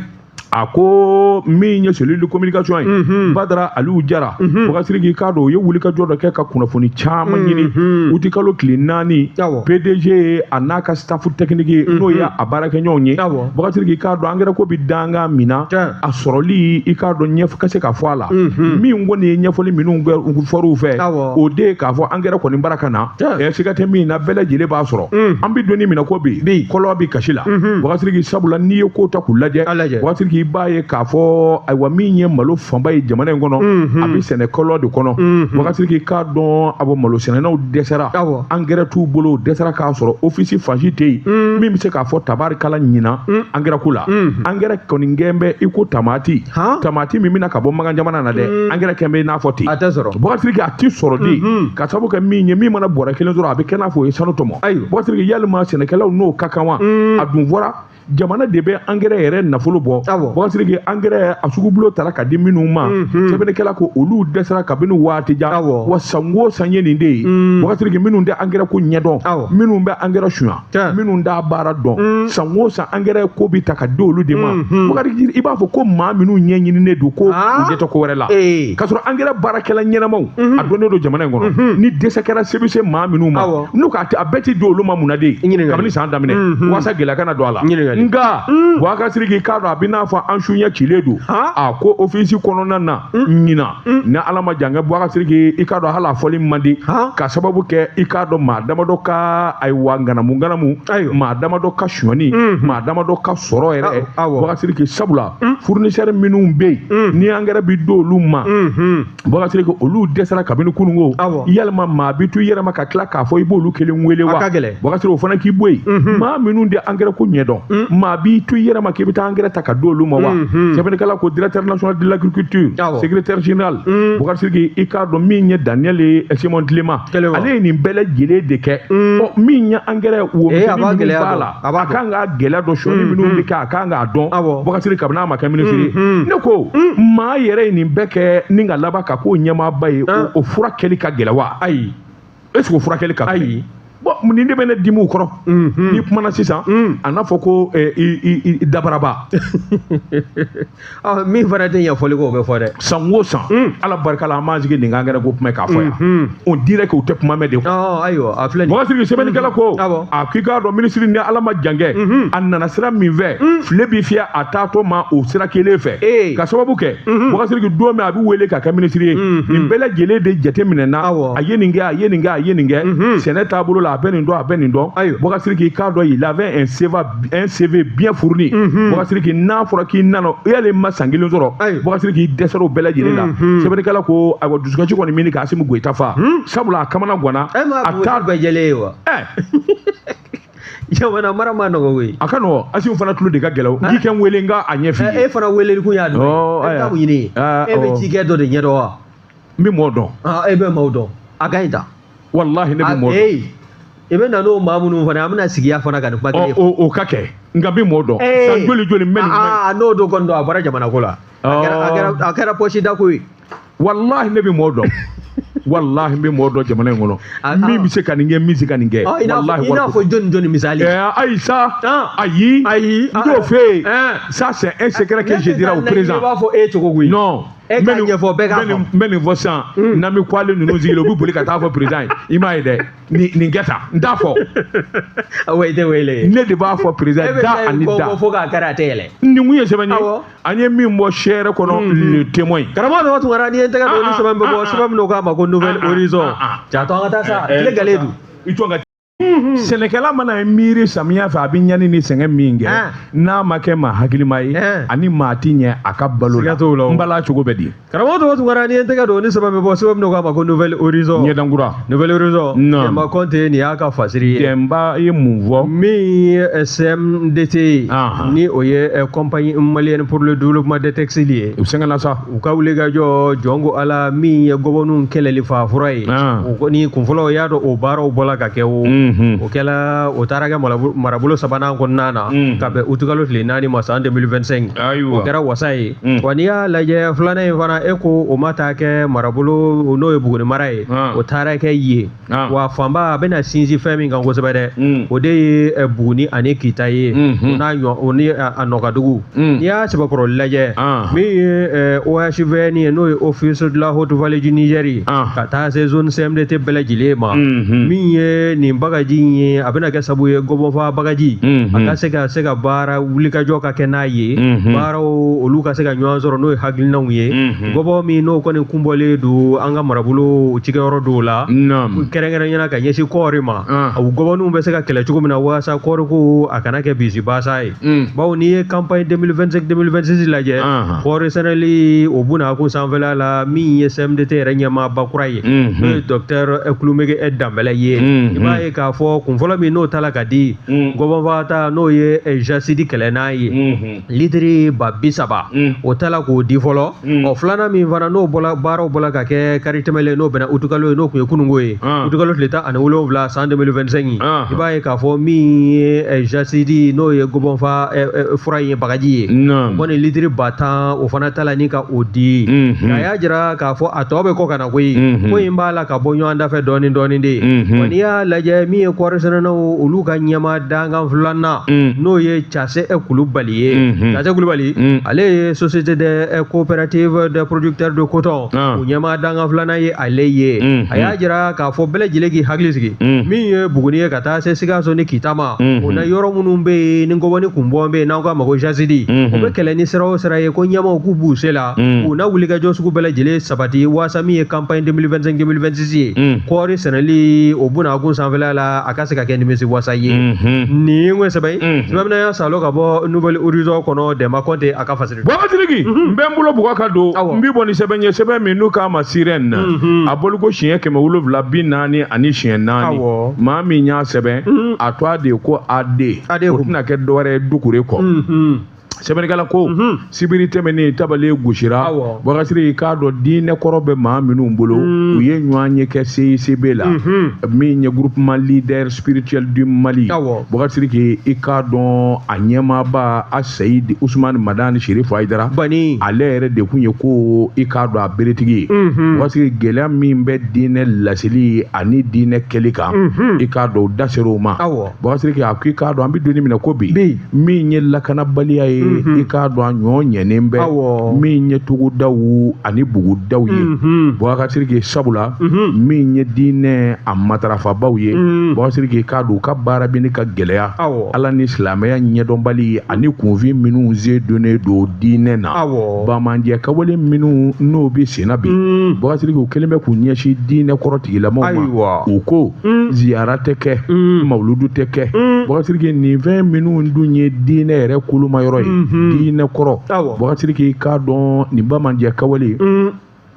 A ko min ye cellule de communication ye, Badara Aliou Jara, Boubacar Sidiki, k'a dɔn u ye wulikajɔ dɔ kɛ ka kunnafoni caman ɲini utikalo tile 4. PDG a n'a ka staff technique, n'o ye a baarakɛɲɔgɔnw ye, Boubacar Sidiki, k'a dɔn angɛrɛ ko bɛ dangan min na, a sɔrɔli, i k'a dɔn ɲɛfɔ ka se ka fɔ a la. Min kɔni ye ɲɛfɔli minnu fɔr'u fɛ, o de ye k'a fɔ angɛrɛ kɔni baara ka na siga tɛ min na, bɛɛ lajɛlen b'a sɔrɔ. An bɛ don min na ko bi, kɔlɔ bɛ kasi la, Boubacar Sidiki, sabula n'i ye ko ta k'u lajɛ, Boubacar Sidiki, i b'a ye k'a fɔ ayiwa, min ye malo fanba ye jamana in kɔnɔ, a bɛ sɛnɛ kɔlɔ de kɔnɔ. Boubacar Sidiki, k'a dɔn a bɔ malo sɛnɛnaw dɛsɛra, angɛrɛ t'u bolo, dɛsɛra k'a sɔrɔ office fansi tɛ yen min bɛ se k'a fɔ tabarikala ɲinan angɛrɛ ko la. Angɛrɛ kɔni gɛn bɛ i ko tamati, tamati min bɛna ka bɔ magan jamana na dɛ, angɛrɛ kɛn bɛ i n'a fɔ ten. A tɛ sɔrɔ. Boubacar Sidiki, a tɛ sɔrɔ de, ka sababu kɛ min ye, min mana bɔrɛ kelen sɔrɔ, a bɛ kɛ n'a fɔ o ye sanu tɔmɔ. Boubacar Sidiki, yalima sɛnɛkɛlaw n'o ka kan wa? A dun fɔra jamana de bɛ angɛrɛ yɛrɛ nafolo bɔ. Boubacar Sidiki, angɛrɛ a sugubulon tara ka di minnu ma, sɛbɛnnikɛla ko olu dɛsɛra kabini waati jan. Wa san o san ye nin de ye. Boubacar Sidiki, minnu tɛ angɛrɛ ko ɲɛdɔn, minnu bɛ angɛrɛ sunya, minnu t'a baara dɔn, san o san angɛrɛ ko bɛ ta ka di olu de ma. Boubacar Sidiki, i b'a fɔ ko maa minnu ɲɛɲininen don ko u ɲɛ tɛ ko wɛrɛ la, k'a sɔrɔ angɛrɛ baarakɛla ɲɛnamaw a dɔnnen don jamana in kɔnɔ. Ni dɛsɛ kɛra se bɛ se maa minnu ma, n'u k'a a bɛɛ ti di olu ma, mun na de kabini san daminɛ, walasa gɛlɛya kana don a la. Nka Boubacar Sidiki, k'a dɔn a bɛ n'a fɔ an suɲɛ cilen don. A ko office kɔnɔna na ɲinan, ni Ala ma jan kɛ, Boubacar Sidiki, i k'a dɔn hali a fɔli man di, ka sababu kɛ i k'a dɔn maa damadɔ ka ayiwa ŋanamu ŋanamu, maa damadɔ ka sonyani, maa damadɔ ka sɔrɔ yɛrɛ, Boubacar Sidiki, sabula fournisseur minnu bɛ yen ni angɛrɛ bɛ d'olu ma, Boubacar Sidiki, olu dɛsɛra kabini kununko. Yalima maa bɛ to i yɛrɛ ma ka tila k'a fɔ i b'olu kelen wele wa? Boubacar Sidiki, o fana k'i bɔ yen. Maa minnu tɛ angɛrɛ ko ɲɛdɔn, maa b'i to i yɛrɛ ma k'i bɛ taa angɛrɛ ta ka d'olu ma wa? Sɛbɛnnikɛla ko directeur national de l'agriculture, secrétaire général, Boubacar Sidiki, i k'a dɔn min ye Daniel Simon Tilema, ale ye nin bɛɛ lajɛlen de kɛ. Ɔ, min ye angɛrɛ wo misɛnnin minnu b'a la, a kan k'a gɛlɛya dɔn, sɔnni minnu bɛ kɛ, a kan k'a dɔn, Boubacar Sidiki, kabini a ma kɛ ministre ye. Ne ko maa yɛrɛ ye nin bɛɛ kɛ ni ka laban ka k'o ɲɛmaaba ye, o fura kɛli ka gɛlɛn wa? Ayi. Est ce que o furakɛli ka gɛlɛn? Ayi. Bon, nin de bɛ ne dimi u kɔrɔ. N'i kumana sisan, a n'a fɔ ko i dabaraba. Min fana tɛ ɲɛfɔli kɛ, o bɛ fɔ dɛ. San o san, Ala barika la, an b'an sigi nin kan angɛrɛ ko kuma k'a fɔ yan, on dirait que u tɛ kuma mɛn de. Ayiwa, a filɛ nin. Boubacar Sidiki, sɛbɛnnikɛla ko a k'i k'a dɔn minisiri, ni Ala ma jan kɛ, a nana sira min fɛ, file bɛ fiyɛ a taatɔ ma o sira kelen fɛ, ka sababu kɛ Boubacar Sidiki, don min a bɛ wele ka kɛ minisiri ye, nin bɛɛ lajɛlen de jate minɛna. A ye nin kɛ, a ye nin kɛ, a ye nin kɛ sɛnɛ taabolo la, a bɛ nin dɔn, a bɛ nin dɔn. Boubacar Sidiki, k'a dɔn il avait un CV bien fourni. Boubacar Sidiki, n'a fɔra k'i nana, yali ma san kelen sɔrɔ, Boubacar Sidiki, dɛsɛra o bɛɛ lajɛlen la. Sɛbɛnnikɛla ko ayiwa, dusukasi kɔni min ka Assimi Goïta fa, sabula a kamana ganna. A t'a bɛɛ jɛlen ye wa? Jamana mara ma nɔgɔ koyi. A ka nɔgɔ, Assimi fana tulo de ka gɛlɛn. N k'i kɛ n wele, n ka a ɲɛ f'i ye. E fana weleli kun y'a dɔn ye. E bɛ taa mun ɲini? E bɛ cikɛ dɔ de ɲɛdɔn wa? N bɛ mɔɔ dɔn. E bɛ maaw dɔn. A ka ɲi ta. Walahi, ne bɛ mɔɔ dɔn. I bɛ na n'o maa minnu fana, an bɛna sigiya fana ka nin kuma kelen. O ka kɛ, nka n bɛ mɔɔ dɔn. San joli joli n bɛ nin kuma. N'o don kɔni don, a bɔra jamana ko la. A kɛra poche dako ye. Walahi, ne bɛ mɔɔ dɔn. Walahi, n bɛ mɔɔ dɔn jamana in kɔnɔ. Min bɛ se ka nin kɛ, min bɛ se ka nin kɛ. Walahi, i n'a fɔ jɔni jɔni misali? Ayi sa. Ayi. Ayi. N t'o f'e ye. Ça, c'est un secret que je dirai au président. I b'a fɔ e cogo koyi. Non. E k'a ɲɛfɔ bɛɛ k'a fɔ. N bɛ nin fɔ sisan, n'an bɛ k'ale ninnu sigilen, u bɛ boli ka taa fɔ président ye. I m'a ye dɛ, nin kɛ tan, n t'a fɔ. Awɔ, i tɛ wele. Ne de b'a fɔ président da ani da. E bɛ fo k'a kari, a tɛ yɛlɛ. Nin kun ye sɛbɛn ye. An ye min bɔ sɛrɛ kɔnɔ, le témoin. Karamɔgɔ Daba Tunkara, n'i ye n tɛgɛ don ni sɛbɛn bɛ bɔ, sɛbɛn min k'a ma ko Nouvel Horizon. Jatɔ an ka taa sa, tile galen don. I jɔ ka sɛnɛkɛla mana miiri samiya fɛ, a bɛ ɲani ni sɛgɛn min kɛ, n'a ma kɛ maa hakilima ye, ani maa ti ɲɛ a ka balo la, n bala cogo bɛ di. Karamɔgɔ Daba Tunkara, n'i ye n tɛgɛ don ni sɛbɛn bɛ bɔ, sɛbɛn min k'a ma ko Nouvel Horizon. Ɲɛdankura. Nouvel Horizon. Demba Kɔnte, nin y'a ka fasiri ye. Demba ye mun fɔ? Min ye CMDT ye, ni o ye Compagnie malienne pour le développement des textiles ye. U sɛgɛnna sa. U ka wuli ka jɔ jɔn ko Ala, min ye gɔbɔniw kɛlɛli faafura ye. O kɔni kunfɔlɔ, y'a dɔn o baaraw bɔla ka kɛ o. O kɛla o taara kɛ marabolo sabanan kɔnɔna na ka bɛn utukalo tile 4 ma san 2025. O kɛra wasa ye. Wa n'i y'a lajɛ filanan in fana, e ko o ma taa kɛ marabolo n'o ye Buguni mara ye, o taara kɛ yen. Wa fanba a bɛna sinsin fɛn min kan kosɛbɛ dɛ, o de ye Buguni ani Kita ye, o n'a o ni a nɔkadugu. N'i y'a sɛbɛkɔrɔ lajɛ, min ye OHVN ye, n'o ye Office de la Haute Vallée du Niger ye, ka taa se zone CMDT bɛɛ lajɛlen ma, min ye nin bagaji in ye, a bɛna kɛ sabu ye gɔbɔnfa bagaji a ka se ka baara wulikajɔ ka kɛ n'a ye, baaraw olu ka se ka ɲɔgɔn sɔrɔ, n'o ye hakilinaw ye. Gɔbɔ min n'o kɔni kunbɔlen don an ka marabolo cikɛyɔrɔ dɔw la, kɛrɛnkɛrɛnnenya ka ɲɛsin kɔɔri ma, o gɔbɔniw bɛ se ka kɛlɛ cogo min na walasa kɔɔriko a kana kɛ bisibasa ye. Bawo n'i ye campagne 2025 2026 lajɛ, kɔɔri sɛnɛli o buna kun sanfɛla la, min ye CMDT yɛrɛ ɲɛmaaba kura ye, n'o ye docteur Kulumege Danbɛlɛ ye, i b'a ye k'a fɔ kun fɔlɔ min n'o ta la ka di gɔbɔnfa ta, n'o ye jasidi kɛlɛ n'a ye, litiri 30,000, o ta la k'o di fɔlɔ. Ɔ, filanan min fana n'o bɔla, baaraw bɔla ka kɛ kari tɛmɛlen, n'o bɛnna utukalo ye, n'o tun ye kununko ye, utukalo tile 17 san 2025, i b'a ye k'a fɔ min ye jasidi, n'o ye gɔbɔnfa fura ye, bagaji ye, o kɔni litiri 10,000, o fana ta la ni ka o di. A y'a jira k'a fɔ a tɔ bɛ kɔ ka na koyi, ko in b'a la ka bɔ ɲɔgɔn dafɛ dɔɔni dɔɔni de. Wa n'i y'a lajɛ, min ye kɔɔri sɛnɛnaw olu ka ɲɛma dankan filanan, n'o ye Case Kulubali ye, Case Kulubali, ale ye Société de coopérative de producteurs de coton, o ɲɛma dankan filanan ye ale ye. A y'a jira k'a fɔ bɛɛ lajɛlen k'i hakili sigi, min ye Buguni ye ka taa se Sikaso ni Kita ma, o na yɔrɔ minnu bɛ yen ni ngɔbɔni kunbɔn bɛ yen, n'an k'a ma ko jasidi, o bɛ kɛlɛ ni sira o sira ye, ko ɲɛmaw k'u b'u se la, u na wulikajɔ sugu bɛɛ lajɛlen sabati waasa min ye campagne 2025 2026 ye, kɔɔri sɛnɛli o buna kun sanfɛla la, a ka se ka kɛ nimisi wasa ye. Nin ye sɛbɛn sɛbɛn min y'a salo ka bɔ Nouvel Horizon kɔnɔ, Dɛnba Kɔnte a ka fasiri. Bɔgɔtiriki, n bɛ n bolo bugɔ ka don, n bi bɔ ni sɛbɛn ye, sɛbɛn min n'u k'a ma Sirène na, a bɔliko siɲɛ 744. Maa min y'a sɛbɛn, a to a de ye ko AD, o tɛna kɛ dɔwɛrɛ ye Dukure kɔ. Sɛbɛnnikɛla ko sibiri tɛmɛnen, tabale gosira. Bakasiri, i k'a dɔn diinɛ kɔrɔ bɛ maa minnu bolo, u ye ɲɔgɔn ye kɛ CICB la, min ye Groupement leader spirituel du Mali. Bakasiriki, i k'a dɔn a ɲɛmaaba a Seyidi Usumani Madani Sherifu Hayidara, bani ale yɛrɛ de kun ye ko i k'a dɔn a beretigi ye. Bakasiri, gɛlɛya min bɛ diinɛ laseli ani diinɛ kɛli kan, i k'a dɔn u da ser'o ma. Bakasiriki, a ko i k'a dɔn an bɛ don min na ko bi, min ye lakanabaliya ye, i k'a dɔn a ɲɔ ɲɛnen bɛ min ye togodaw ani bugudaw ye. Bakasiriki, sabula min ye diinɛ a matarafabaw ye, Bakasiriki, i k'a dɔn u ka baara bɛ ne ka gɛlɛya, Ala ni silamɛya ɲɛdɔnbali ani kunfin minnu ze donnen don diinɛ na, bamanjɛ kawale minnu n'o bɛ senna bi. Bakasiriki, u kɛlen bɛ k'u ɲɛsin diinɛ kɔrɔ tigilamɔgɔw ma, u ko ziyara tɛ kɛ, mawuludu tɛ kɛ. Bakasiriki, nin fɛn minnu dun ye diinɛ yɛrɛ koloma yɔrɔ ye, diinɛ kɔrɔ, Bakasiriki, i k'a dɔn nin bamanjɛ kawale,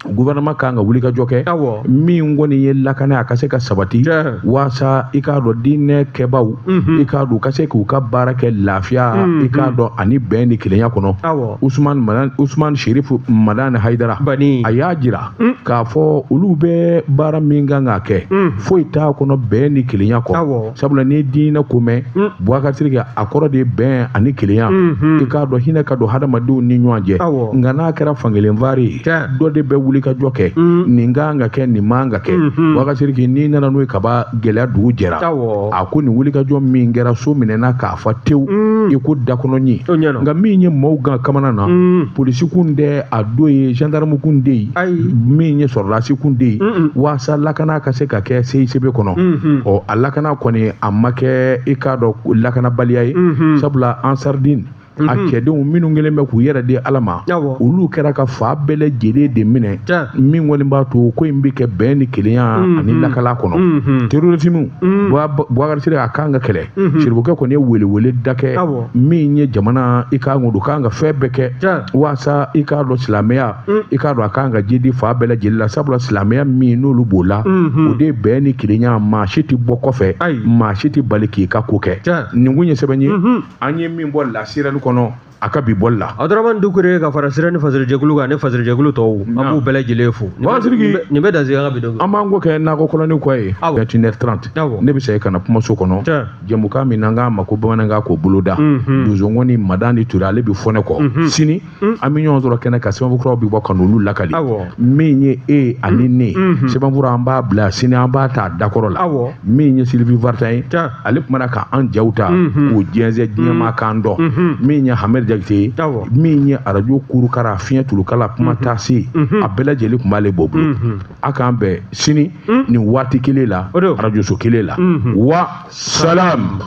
gouvernement kan ka wuli ka jɔ kɛ min kɔni ye lakana, a ka se ka sabati, waasa i k'a dɔn diinɛ kɛbaw, i k'a dɔn u ka se k'u ka baara kɛ lafiya, i k'a dɔn ani bɛn ni kelenya kɔnɔ. Usman Usman Sherifu Madani Hayidara, a y'a jira k'a fɔ olu bɛ baara min kan ka kɛ, foyi t'a kɔnɔ bɛn ni kelenya kɔ. Sabula ni diinɛ ko mɛn, Bubakari, a kɔrɔ de ye bɛn ani kelenya, i k'a dɔn hinɛ ka don hadamadenw ni ɲɔgɔn cɛ. Nka n'a kɛra fankelen fari ye, dɔ de bɛ wuli ka jɔ kɛ, nin kan ka kɛ, nin man ka kɛ. Bubakari, n'i nana n'o ye kaba gɛlɛya, dugu jɛra. A ko nin wuli ka jɔ min kɛra, so minɛna k'a fa tewu i ko dakɔnɔɲin. Nka min ye maaw gan kamana na, polisi kun tɛ a don ye, gendarme kun tɛ yen, min ye sɔrɔdasi kun tɛ yen, waasa lakana ka se ka kɛ CICB kɔnɔ. Ɔ, a lakana kɔni a ma kɛ, i k'a dɔn lakanabaliya ye, sabula Ansardine a cɛdenw minnu kɛlen bɛ k'u yɛrɛ di Ala ma, olu kɛra ka fa bɛɛ lajɛlen de minɛ, min kɔni b'a to ko in bɛ kɛ bɛn ni kelenya ani lakala kɔnɔ. Terrorisme, Bubakari Sire, a kan ka kɛlɛ. Siribukɛ kɔni ye welewele da kɛ, min ye jamana, i k'a dɔn kan ka fɛn bɛɛ kɛ waasa i k'a dɔn silamɛya, i k'a dɔn a kan ka jidi fa bɛɛ lajɛlen la, sabula silamɛya min n'olu b'o la, o de ye bɛn ni kelenya, maa si tɛ bɔ kɔfɛ, maa si tɛ bali k'i ka ko kɛ. Nin kun ye sɛbɛn ye an ye min bɔ La Sirène kɔnɔ. A ka bi bɔli la. Abdramane Dukure ka fara sira ni fasirijɛkulu kan, ne fasirijɛkulu tɔw, an b'u bɛɛ lajɛlen fo. Sidiki, nin bɛ dan sigi an ka bi don. An b'an ko kɛ nakɔ kɔlɔni kɔ ye. 21h30, ne bɛ segin ka na kumaso kɔnɔ, jɛmukan min n'an k'a ma ko bamanankan k'o boloda, donsongɔni Madan ni Ture, ale bɛ fɔ ne kɔ. Sini an bɛ ɲɔgɔn sɔrɔ kɛnɛ kan, sɛbɛnfuraw bɛ bɔ ka n'olu lakali. Min ye e ani ne, sɛbɛnfura an b'a bila sini, an b'a ta dakɔrɔ la. Min ye Sylvie Vartan ye, ale kumana ka an jaw ta k'o jɛnsɛn diɲɛmaa kan dɔn. Min ye Hamɛdi Jakite ye, min ye arajo kurukara fiɲɛ tulukala kuma taa se, a bɛɛ lajɛlen tun b'ale bɔ bolo. A k'an bɛn sini nin waati kelen la, arajoso kelen la. Wa salam.